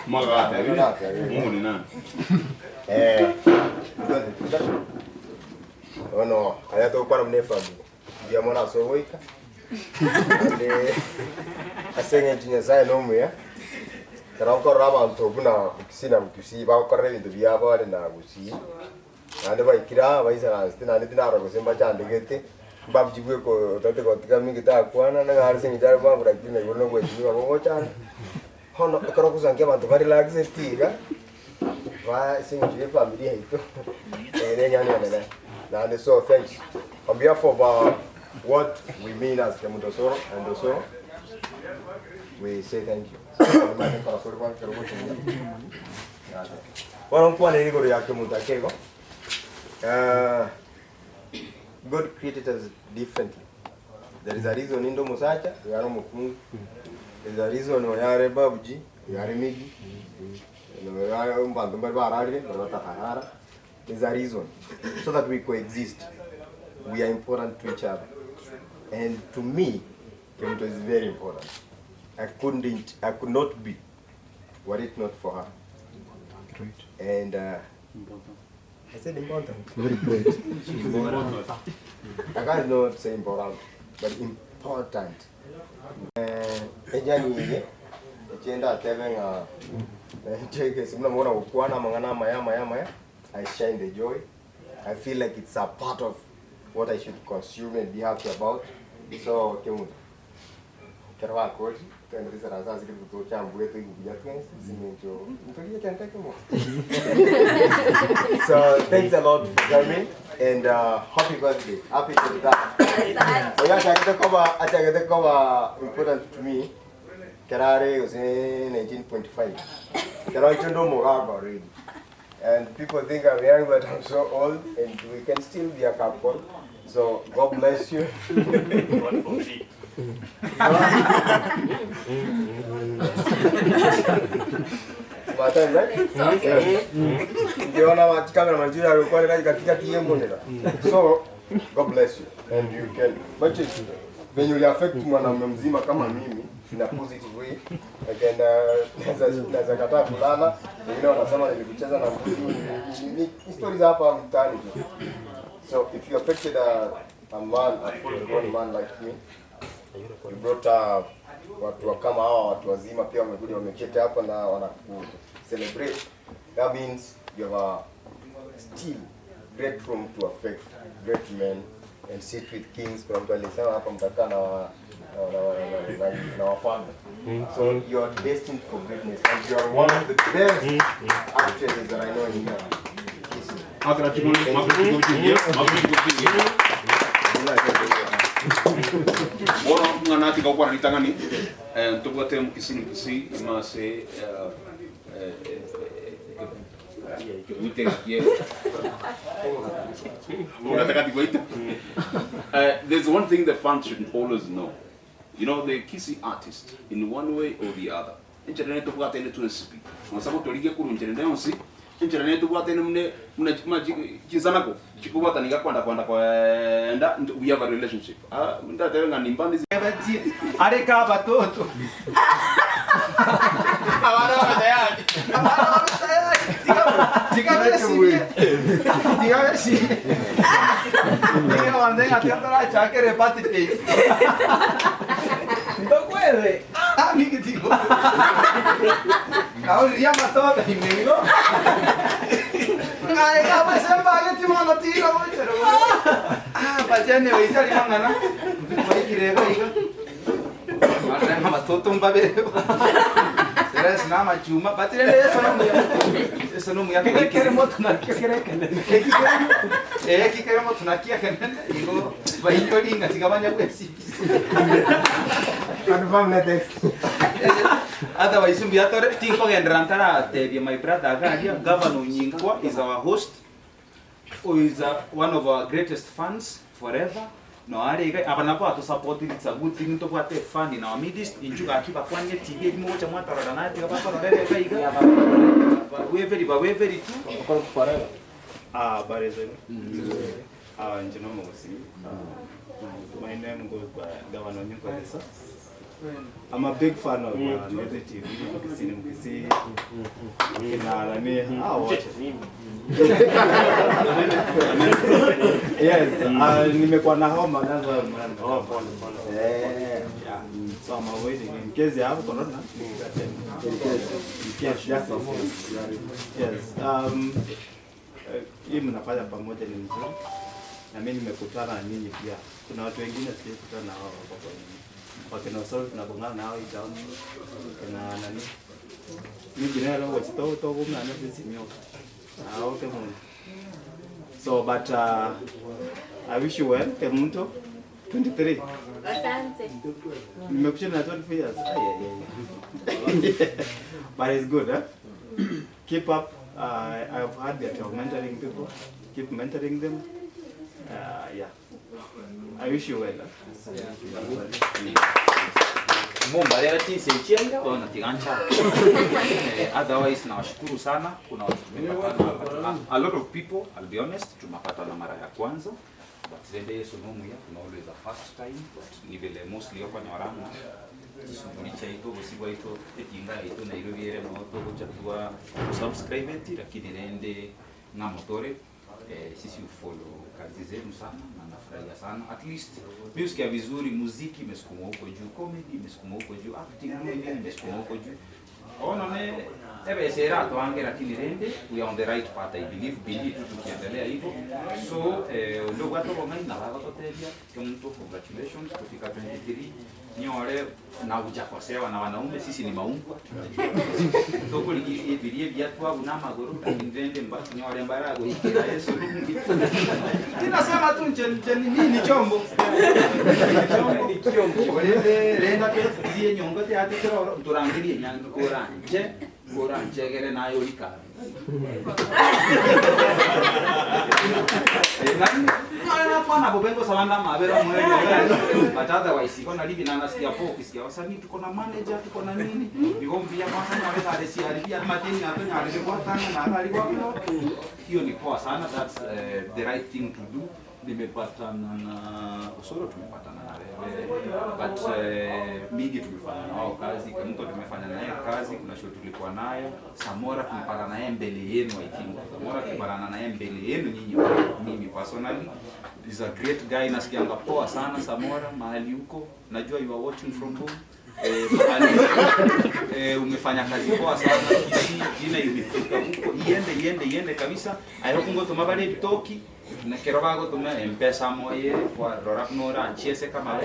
Mwaga Mungu ni nani? Ono, aya to kwa mne family. Ndia mwana sowoika. Ande asenge nyasaye no muya. Kero ko raba nto buna kusina mkusi ba ko re bintu bya bale na gusi. Ande baikira baisana stina ndina ro kusemba chandegete. Mbabjibwe ko tate ko tika mingi ta kwana na ngari singi jara ba brakti na yono ko jiwa ko chan. Hono kero kusangia bantu bari relax tiga. Ba singi je family haito. Ere nyani na. And so thanks. On behalf of what we mean as Kemunto Osoro and Osoro, we say thank you. God created us differently. There is a reason Indo Musacha, we are Mukungu. There is a reason we are Babuji, we are Migi. There's a reason, so that we coexist. We are important to each other. And to me, Kemunto is very important. I could not be, were it not for her. Great. And I said important. Very great. I can't not say important, but important. I shine the joy. I feel like it's a part of what I should consume and be happy about. So, Kemunto, Tuendeleza razazi kile kutoa wetu ikuja twens simenjo. Mtolia kantake mo. So thanks a lot for coming and happy birthday. Happy to that. Oya achakete kama important to me. Kerare was 19.5. Kerare ndo mogaga already. And people think I'm young, but I'm so old, and we can still be a couple. So God bless you. God forbid. But I'm right? So God bless you. And you can. But when you affect mwanamume mzima kama mimi in a positive way, again, naweza kataa kulala, wengine wanasema nilikucheza na mbuzi, ni stories hapa mtaani tu. So if you affected a man, a full grown man like me, you brought watu kama hawa watu wazima pia wamekuja wameketi hapa na wanaku celebrate. That means you have a still great room to affect great men and sit with kings. Kuna mtu alisema hapa mtakaa na wafalme. So you are destined for greatness and you are one of the best actresses that I know in here. Bono ngana tika kwa ritangani tubwate mukisi mukisi imase There's one thing the fans should always know. You know, the Kisii artist, in one way or the other. Ncherene tubwate ne tunsipi. Masako tolige kuru ncherene onsi. Ncherene tubwate ne mne chinsanako. Chikubwata ninga kwanda kwanda kwenda we have a relationship. Ah, ndaterenga nimbandi. Areka batoto. Abana tayari. Abana tayari. Diga si. Diga manden a ti andar a chakere pati. No puede. Ah, mi que digo. Ahora ya mató y me digo. Ay, pues el baile ti mano tira, pero. Ah, pa ya ne veis ali mangana. Voy kirego digo. Mara mató un babe. Será es nada chuma, patire eso no muy. Eso no muy a que queremos na que que queremos na que digo, vai tolinga sigabanya kwesi. Confirm next. Otherwise, mbiatore tinko genrantara tebia my brother Garia Governor Nyinkwa is our host, who is one of our greatest fans forever. No are abana pa to support it's a good thing to put a fan in our midst injuga akiba kwanye TV mo cha mwatara na tika pa rere kaiga weveri tu forever. Ah, bare zenu. Ah, njino mosi. My name goes by Governor Nyinkwa Desa. I'm a big fan of Ngezi TV, Mkisi Mkisi, Kinarani, I watch it. Yes, nimekuwa na homa that's why I'm oh, pole. Yeah. So I'm waiting in case you have corona. In case, yes. Yes. Hii mnafanya pamoja ni mzuri. Na mimi nimekutana na nyinyi pia. Kuna watu wengine sijakutana na wao hapo kwa nyinyi. Wakina Sol tunagongana nao hii town. Kuna nani? Mimi jina langu wachito to kumna na sisi mioka. Ah, okay mun. So but I wish you well, Kemunto 23. Asante. Nimekuja na 24 years. Ay. But it's good, eh? Keep up. I've heard that you're mentoring people. Keep mentoring them. Yeah. I wish you well. Mumba leo tinse ona tigancha. Otherwise nawashukuru sana. Kuna watu tumepatana. A lot of people, I'll be honest, tumepatana mara ya kwanza. But zende Yesu nomu ya, kuna always a first time, but ni vile mostly hapa ni waranga. Tisuburi chaito, gosigwa ito, etinga ito, Nairobi ere moto, gochatua, subscribe eti, lakini rende na motore. Sisi ufollow kazi zenu sana na nafurahia sana. At least music ya vizuri, muziki imesukuma huko juu, comedy imesukuma huko juu, acting imesukuma huko juu. Ono ne ebesera twange lakini rende we are on the right path I believe bindi tu tukiendelea hivyo. So ndio watu bongai na baba toteria mtu congratulations kufika 23 nyore na hujakosewa na wanaume sisi ni maumbwa. Toko ligirie birie biatwa buna maguru ndende mbasi nyore mbara goikira Yesu. Tinasema tu nje nini ni chombo. Ni chombo. Rende renda ke nyongo te ate tro turangirie nyango koranje. Koranchegere nayo ika. Nani bobengo salanda mabera mwe. But otherwise iko na livi na nasikia po ukisikia wasanii tuko na manager tuko na nini. Nigombia kwanza na weza alesi alibia mateni na tonya alikuwa tano na alikuwa hiyo ni poa sana, that's the right thing to do. Nimepatana na Osoro, tumepatana na wewe but mingi tumefanya nao kazi, kwa mtu tumefanya naye kazi, kuna show tulikuwa nayo Samora, tumepatana naye mbele yenu. I think Samora tumepatana naye mbele yenu nyinyi, mimi personally is a great guy, nasikianga poa sana Samora mahali huko, najua you are watching from home. Umefanya kazi poa sana Kisii, jina imefika huko, iende iende kabisa. I hope ngo tumabale bitoki na kero bago tuma M-Pesa moye kwa rora nora chiese kama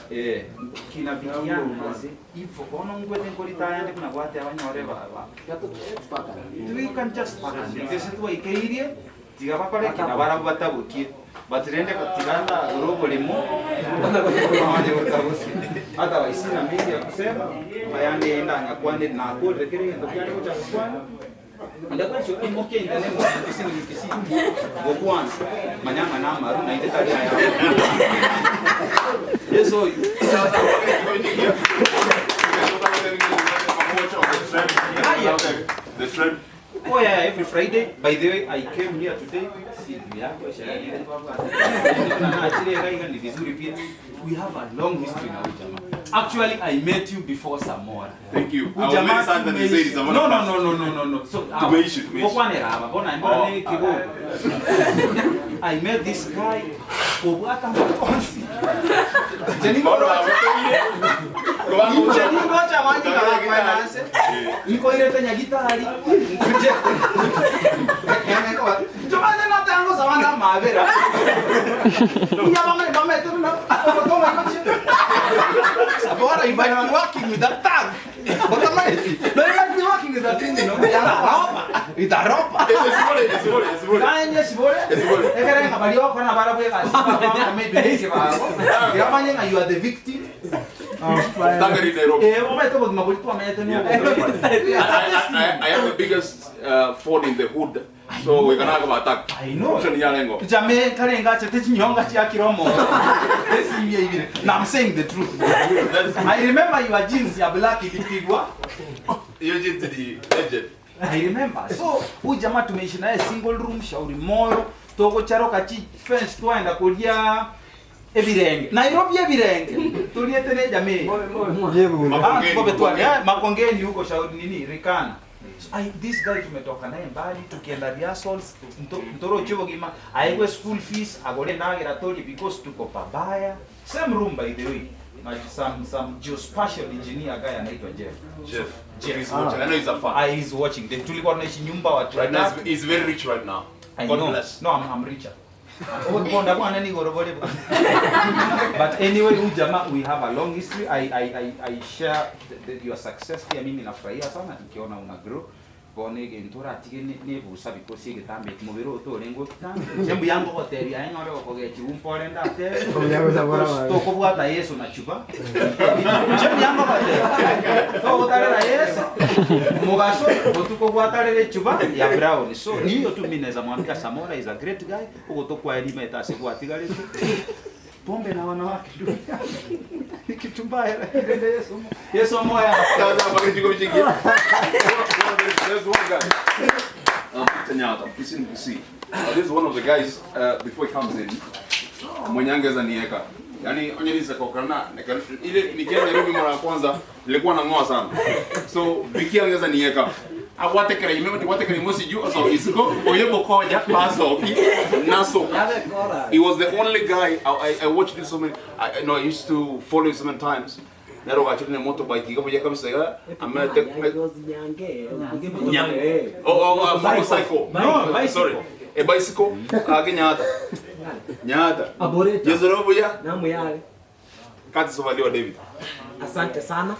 leo kina bikia mazi hivyo kono ngwete ngorita yande kuna gwate abanyore baba we can just pack this tu ikeirie tiga bakore kina barabu batabukie batirende katiganda robo limo hata waisina mingi ya kusema bayande enda ngakwane na akore kere ndo kyale kucha kwana ndakwacho imoke indane mukisi mukisi gokwana manyama na maru na itetari ya yeso the trend. Oh yeah, every Friday. By the way, I came here today. Si yako sherehe ni vizuri pia. We have a long history now, jamaa. Actually, I met you before Samora. Thank you. I was very sad that you said Samora. No. So tumeishi. I met this guy. Obwata makonsi. Jeningo cha finance. Niko ile nyagitari. Nkuje. Jomane na tango sabana mabera. Nya mama eto na toma Sabora, you might be working with that tag. What am I? No, you might be working with that thing, you know. With a ropa. Esibole. You are the victim. I have the biggest phone in the hood. So we can have an attack. I know. Now I'm saying the truth. I remember your jeans, your black ilipigwa. Your jeans the legend. I remember. So huyu jamaa tumeishi naye single room Shauri Moro, toko charo kachi fence twaenda kulia ebirenge. Nairobi ebirenge. Tulie tena jamii. Makongeni huko Shauri nini Rikana. So this guy tumetoka naye mbali tukienda rehearsals mtoro chivo gima aigwe school fees agore nagira tori because tuko pabaya. Same room by the way. Some geospatial engineer guy anaitwa Jeff. Jeff. He's watching. I know he's a fan. He's watching. Tulikuwa tunaishi nyumba watu. Right now he's very rich right now. God bless. No, I'm richer. But anyway, ujamaa, we have a long history. I share your success here. Mimi nafurahia sana nikiona una grow. Bone gentura atige ne busa because gitambe mubiro otorengo kitambe. Jembu yango hoteli ayengore okogechi umpore ndate. Tokobwata Yesu na chupa. Jembu yango hoteli. Tokotarera Yesu. Mugaso botukobwatarere chupa ya brown. So niyo tu mimi naweza mwambia Samora is a great guy. Uko tokwa elima etasigwatigale. Pombe na wanawake ni kitu mbaya lakini Yesu. Yesu moya. There's one guy. Peter Nyata, This is one of the guys before he comes in. Mwenye angeza nieka. Yaani onyelisa kwa kana ile nikienda Nairobi mara ya kwanza nilikuwa nangoa sana. So Vicky angeza nieka. Awatekere imemti watekere mosi juu so isiko oyebo koja paso nasoka. He was the only guy I watched this so many I used to follow him so many times. Nero gachiri ne motorbike iga buya kabisa iga amete oh motorcycle. No, sorry. A bicycle age nyata. Nyata. Aboreta. Yezoro buya. Na muyale. Kati sovaliwa David. Asante sana.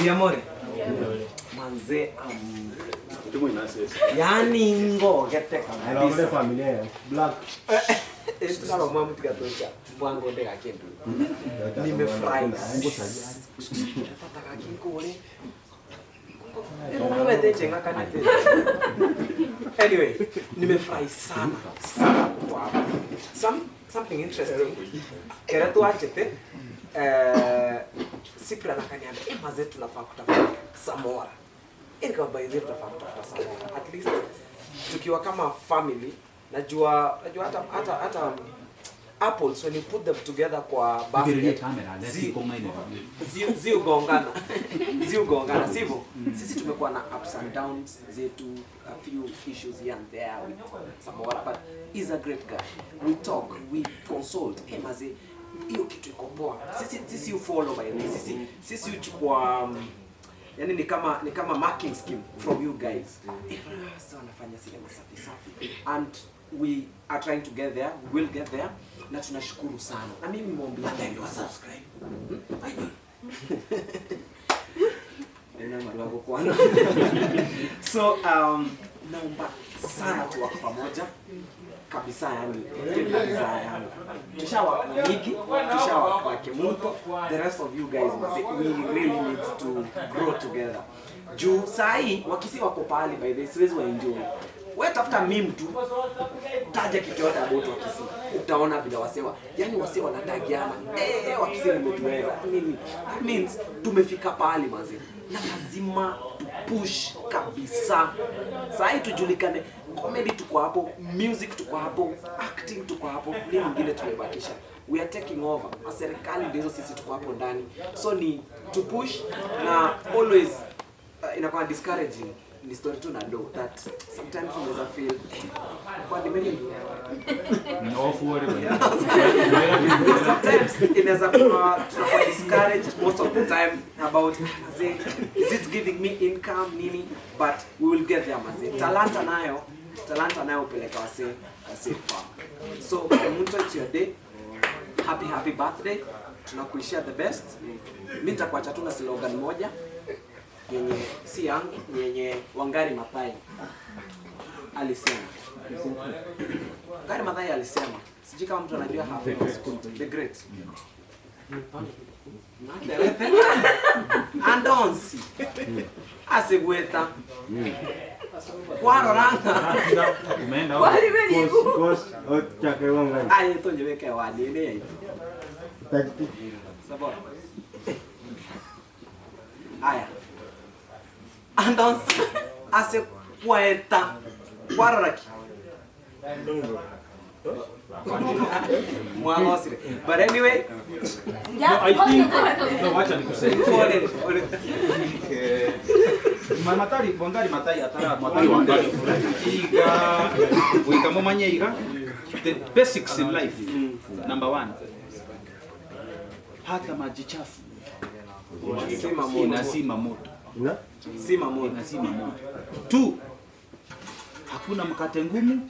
Biamore. Manze yani ngogeteka kabisa. Familia black. Tunalo mwa mtu katosha. Bwango ndeka kindu. Nimefurahi. Tataka kinkore. Anyway, nimefurahi sana sana kwa hapa. Something interesting. Kera tuachete. Cyprian akaniambia, mazee tunafaa kutafuta Samora. Nikaambia hivi tunafaa kutafuta Samora. At least tukiwa kama family, najua hata apples when you put them together kwa basket ziugongana. Ziugongana, sivyo? Sisi tumekuwa na ups and downs zetu, a few issues here and there with Samora, but he's a great guy. We talk, we consult. Hey, mazee, hiyo kitu iko poa. Sisi you follow by the way. Sisi uchukua yani ni kama marking scheme from you guys. Sasa wanafanya sinema safi safi. And we are trying to get there, we will get there. Na tunashukuru sana. Na mimi muombe ndio subscribe. So naomba sana tuwako pamoja kabisa, yani kabisa, yani tushawa na Migi, tushawa na Kemunto, the rest of you guys, we really need to grow together. Juu sahi wakisi wako pale by the siwezi wa enjoy. Wewe tafuta meme tu, taja kitu yote about Wakisi, utaona vile wasewa, yani wasewa wanatagiana, Wakisi nimetuweza nini. That means tumefika pale manze, na lazima tupush kabisa. Sahi tujulikane, comedy tuko hapo, music tuko hapo, acting tuko hapo, nini nyingine tumebakisha. We are taking over. Serikali ndizo sisi tuko hapo ndani. So ni to push na always inakuwa discouraging. Ni story tu na do that sometimes unaweza feel kwa nimeni no for sometimes inaweza kuwa tunakuwa discouraged most of the time about mazee, is it giving me income nini, but we will get there mazee. Talanta nayo peleka wase far. So Kemunto, it's your day. Happy birthday. Tunakuishia the best. Mimi nitakuacha tu na slogan moja yenye si yangu, yenye Wangari Maathai alisema. Wangari Maathai alisema, sijui kama mtu anajua hapo, the great. Andonsi asegweta kwaroranga aye tonjebeke wadine sabora aya Andonsi asekweta kwaroraki Mwagosire. But anyway, no, I think no, wacha nikuseme. Matari Wangari Maathai atara Matari Wangari. Iga wikamomanye iga the basics in life. Number 1. Hata maji chafu inazima moto. Sima moto. Inazima moto. 2. Hakuna mkate ngumu.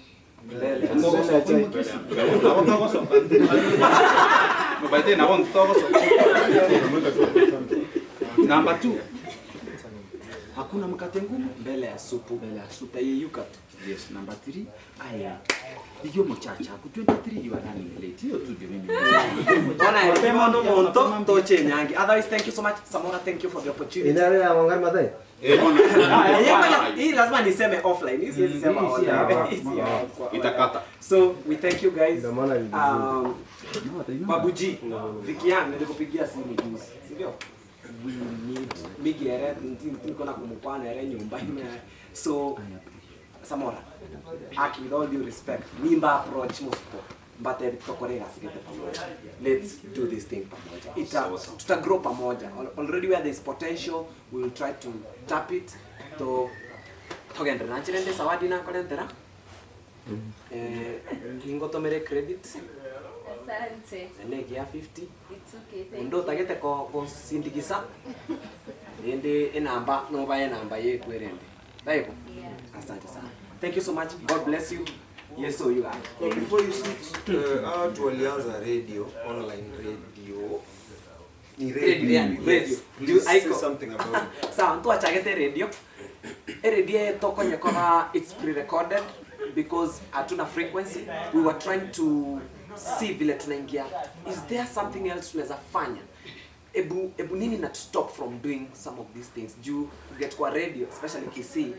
Number 2. Hakuna mkate ngumu mbele ya supu, mbele ya supu tayeyuka tu. Yes, number 3. Aya. Hiyo mchacha ku 23 you are running late. Hiyo tu ndio mimi. Ona pema no monto toche nyangi. Otherwise thank you so much Samora, thank you for the opportunity. Inare ya Wangari Maathai. Hii lazima niseme offline. Hii siwezi sema online. Itakata. So we thank you guys. Babuji, Vikian nilikupigia simu juzi. Sivyo? We need Migi ere niko na kumukwana ere nyumba. So Samora, Aki, with all due respect, nimba approach musko, but tokorega sigete pamoja. Let's do this thing pamoja. Tuta grow pamoja. Already where there is potential, we will try to tap it. To togendre nanchirende sawadi na kolentera. Ningotomere credit. Asante. Ene ya 50. It's okay. Thank Ndo tagete ko kosindikisa. Ende enamba no ba enamba yekwerende. Daibo. Yeah. Asante sana. Thank you so much. God bless you. Yes, so you are. So before you switch, watu walianza radio, online radio. Ni radio. Yeah, radio. Please say something about it. Sawa, mtu achagete radio. Radio tokonye kama it's pre-recorded because hatuna frequency. We were trying to see vile tunaingia. Is there something else tunaweza fanya? Ebu nini na to stop from doing some of these things? Juu get kwa radio, especially Kisii,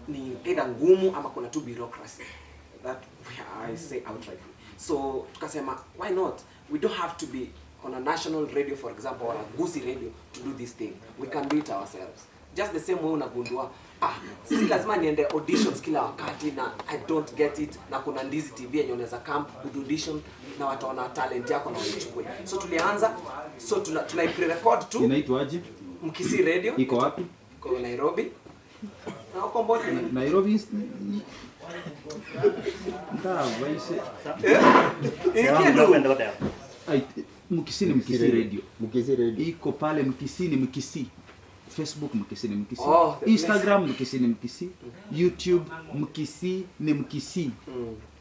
ni either ngumu ama kuna tu bureaucracy. That I say outrightly. So tukasema, why not? We don't have to be on a national radio, for example, or a Gusii radio to do this thing. We can do it ourselves. Just the same way unagundua, si lazima niende auditions kila wakati na I don't get it, na kuna Ndizi TV yenye unaweza come with audition na wataona talent yako na waichukue. So tulianza, so tuna pre-record tu. Inaitwaje? Mkisii Radio. Iko wapi? Iko Nairobi. Na huko Mboni. Nairobi. Ndawaise. Mkisii ni Mkisii Radio. Mkisii Radio. Iko pale Mkisii ni Mkisii. Facebook Mkisii ni Mkisii. Oh, Instagram Mkisii ni Mkisii. YouTube Mkisii ni Mkisii.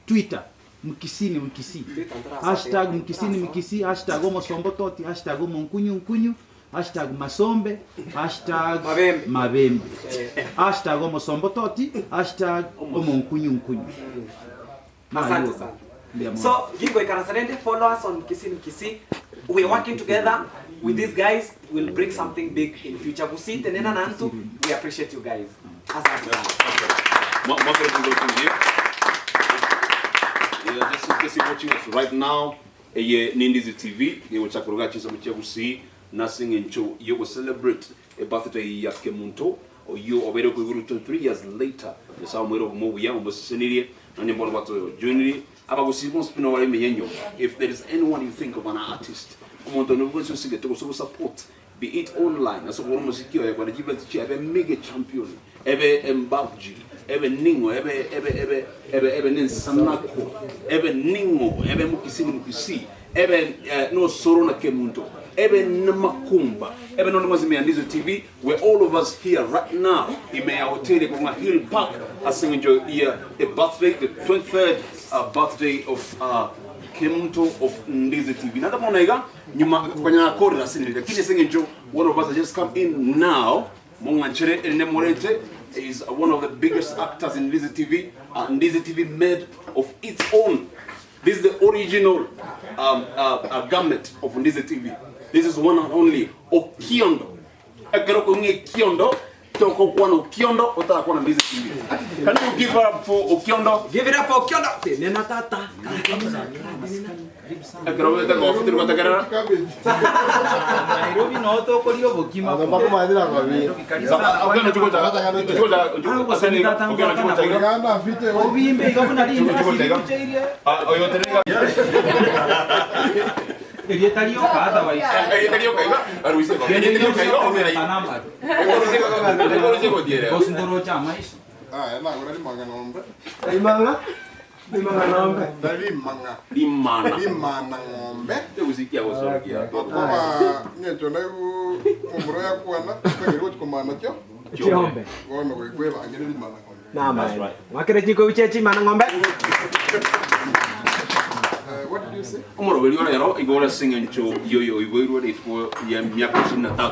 Twitter Mkisii ni Mkisii. Hashtag Mkisii ni Mkisii, hashtag Omosombototi, hashtag Omonkunyu nkunyu, hashtag Masombe, hashtag Mabembe. Mabembe. Hashtag Omosombototi, hashtag Omonkunyu nkunyu. Asante sana. So, Gingo Ikarasanende, follow us on Mkisii ni Mkisii. We are working together with these guys. We'll bring something big in future. Gusii, Tenena Nantu, we appreciate you guys. Asante sana. Yeah, just in case you're watching us right now, ni Ndizi TV, yewochakuruga chisa mchia Gusii, nothing in you will celebrate a birthday ya Kemunto, or you obere kuiguru 23 years later. Yesa mwero kumobuya, umbosisenirie, na nyimbo watu junior. If there is anyone you think of an artist, support, be it online, ebe mega champion, ebe Mbabji, ebe Ningo, ebe ebe ebe ebe ebe Ninsanako, ebe Ningo, ebe Mukisi Mukisi, ebe no Sorona Kemunto, ebe Nmakumba, ebe no Mwazimi Ndizi TV. We're all of us here right now in Mea Hotel, Konga Hill Park, as a birthday, the 23rd birthday of Kemunto of Ndizi TV. Nada monaiga nyuma kwenye akori asini lakini singenjo one of us has just come in now. Monganchere Ene Morente is one of the biggest actors in Ndizi TV. Ndizi TV made of its own. This is the original garment of Ndizi TV. This is one and only Okiondo. Ekeroko nge Kiondo. Toko kwa Okiondo, otara kwa Ndizi TV. Can you give up for Okiondo? Give it up for Okiondo. Nena tata. Nairobi no toko lio bokima. Limana ng'ombe. Kwa nyeto na umro ya kuana kagero kumana kyo. Chombe. Gono kweba ngere limana ng'ombe. Nama. Wakere chiko uchechi mana ng'ombe. What did you say? Omoro beliona yaro igora singencho yoyo igoirwa itwo ya miaka 23.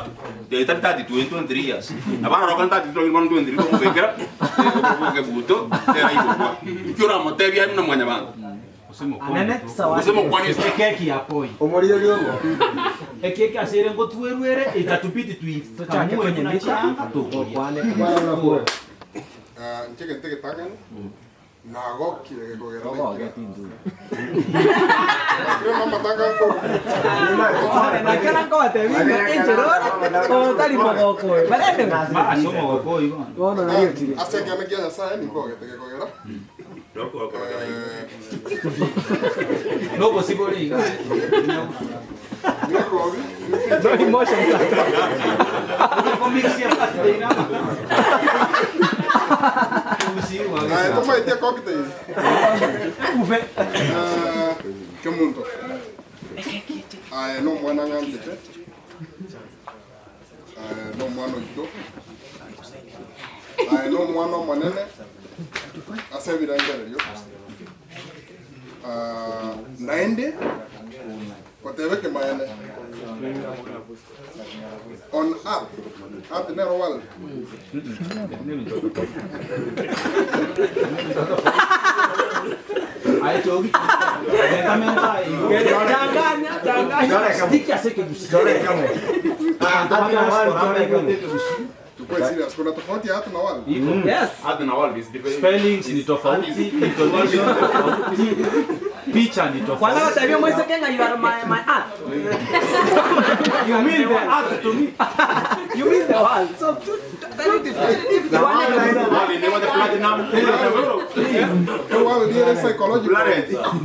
De tati 23 years. Abana rokanta 23 ko mubekera. Ko buto tera igwa. Kiora motebia na mwanya bangu. Anene sawa. Usemo kwani keki hapo. Omoriyo liongo. Ekeki asere ngo tuwerwere itatubidi tuichake kwenye mita tukwane. Ncheke nteke tangano. Nagokire kogera. Nakala ko te vi encherora o tali magoko. Balende ma asomo goko ibo. Bono na hiyo chile. Ase que me quiera sabe ni ko te kogera. Roko ko No possible iga. No emotion. Toma este cocktail. Kemunto. Aye no mwana ng'anjete. Aye no mwana oito. Aye no mwana omonene. Ase ebirengererio. Naende kotebeke maene. On up. Up the narrow world. Kuna tofauti ya na world. Yes. Na world is different. Spellings ni tofauti, intonation tofauti. Picha ni tofauti. Kwanza tabia mwese Kenya you are my aunt. You mean the art to me. You mean the world. So very different. The world, the platinum. The world is psychological.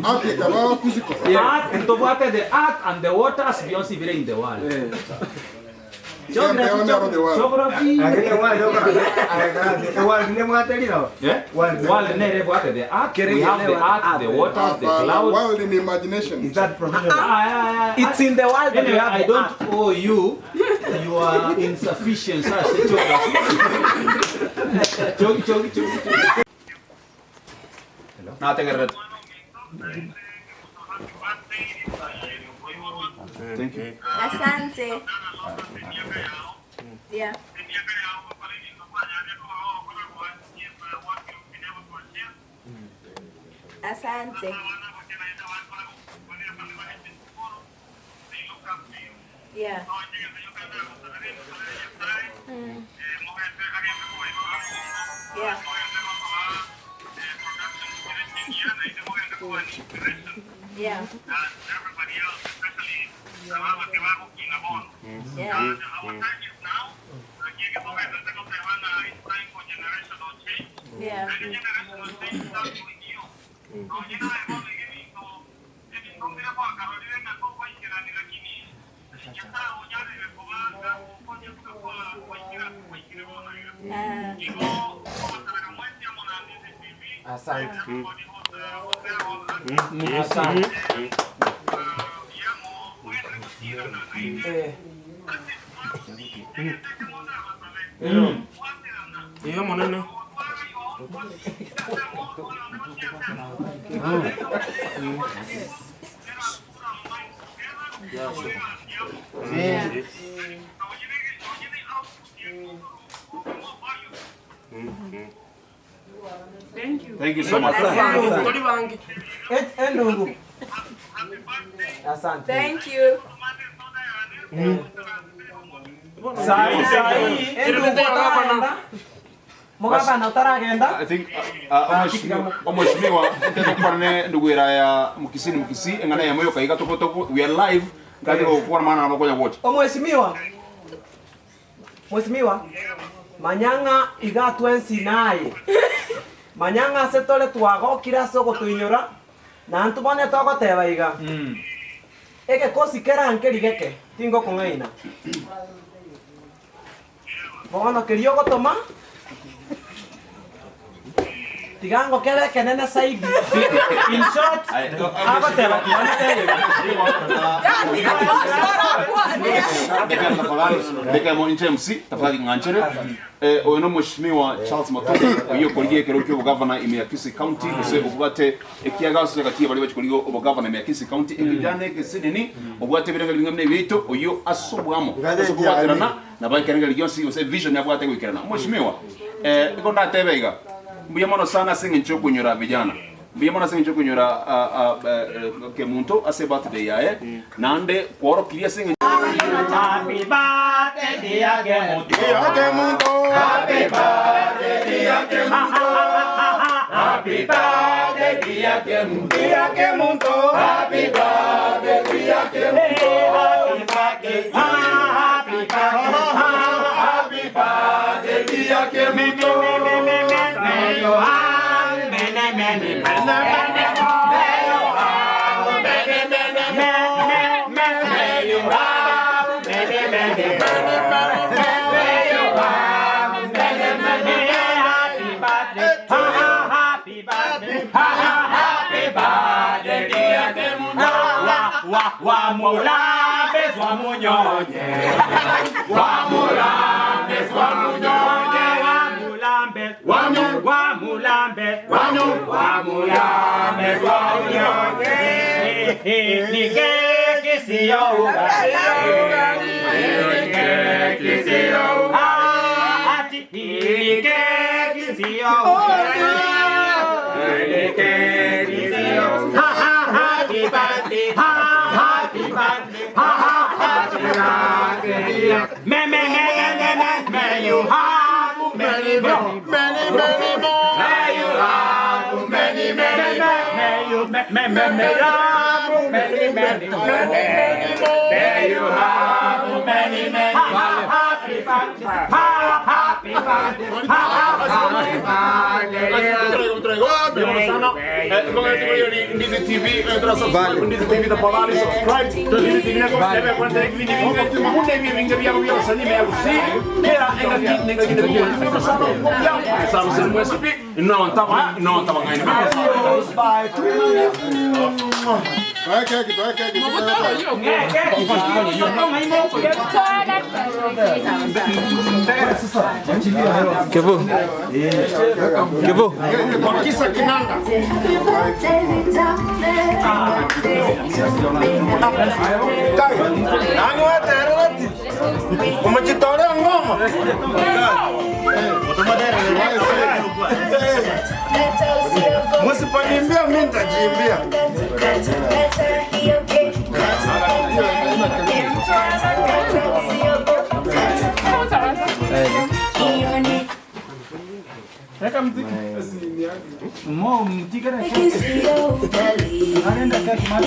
Art is about physical. Art and the art and the waters beyond in the world. Geography. The art. We have the art, the waters, the clouds. World in imagination. Is that professional? It's in the world. Anyway, I don't owe you your insufficiency as a geography. Thank you. Asante. Yeah. Asante. Yeah. Yeah. Yeah. Yeah. Yeah. Asante. Asante. Iyo monene. Thank you. Thank you so much. Asante. Thank you. Mugabana I think omweshimiwa ntetokwane ndugu ya mukisi ni mukisi engana ya moyo kaiga toko toko we are live ngati kwa maana anakoja wote. Omweshimiwa. Mheshimiwa Manyanga igatwensi naye. Manyanga setole twagokira soko tuinyora na antu bone togoteba iga. Eke kosi kera ankeri geke tingo kong'aina. Bono kerio gotoma tigango kere kenene saidi. In short, agoteba tafadhali ng'anchere oyo mheshimiwa Charles Matoke oyo korigie kero kyo governor ime ya Kisii County gose obwate ekiagaso kati bali bachikolio obo governor ime ya Kisii County ekijane kesinini obwate birenge bingamne bitu oyo asobwamo asobwaterana na bakerenga lyonsi gose vision yabwate gwikerana mheshimiwa iko ndatebeiga mbuya mono sana singe ncho vijana mbuya mono singe ncho kunyura Kemunto ase birthday yae nande kworokiria singe Happy birthday dear Kemunto. Happy birthday dear Kemunto. Happy birthday dear Kemunto. Dear Kemunto. Happy birthday dear Kemunto. Happy birthday. Happy birthday. Happy birthday dear Kemunto. May you have many many many many. May you have many many many many. May you have many many many many. You have many many. Happy birthday, happy birthday, happy birthday, dear Kemunto. Wa wa wa mula. Wamunyonye Wamulambe Wamunyonye Wamulambe Wamulambe Wamulambe Wamunyonye Ni keki siyo ugali Ni keki siyo ugali Ni keki siyo ugali Ni keki siyo ugali Happy birthday, happy birthday, happy birthday. May, may, may, may, may, may you have many more, many, many more. May you have many, many more. May you, may, may, may, may have many, many more. May you have many, many more. Happy birthday, happy birthday, happy birthday. Ndizi TV, Ndizi TV tafadhali subscribe. Ndizi TV na kwa kwanza hivi ni hivi vingi vya vya wasanii meusi. Kera enga kinga kinga sana kwa sana mwesipi no ntaba no ntaba ngaini. Kevo. Kevo. Kisa kinanda. Nani waterati? Umejitolea ngoma. Msiponiimbia mimi nitajiimbia. Weka mziki. Mo mtike na Anaenda kaki mara.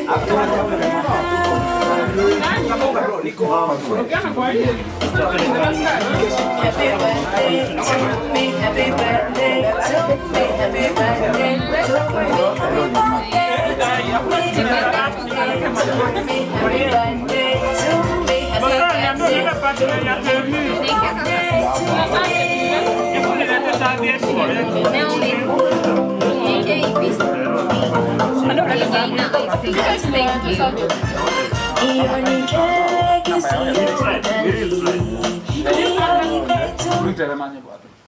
Happy birthday to me, happy birthday to me, happy birthday to me, happy birthday to me, happy birthday to me.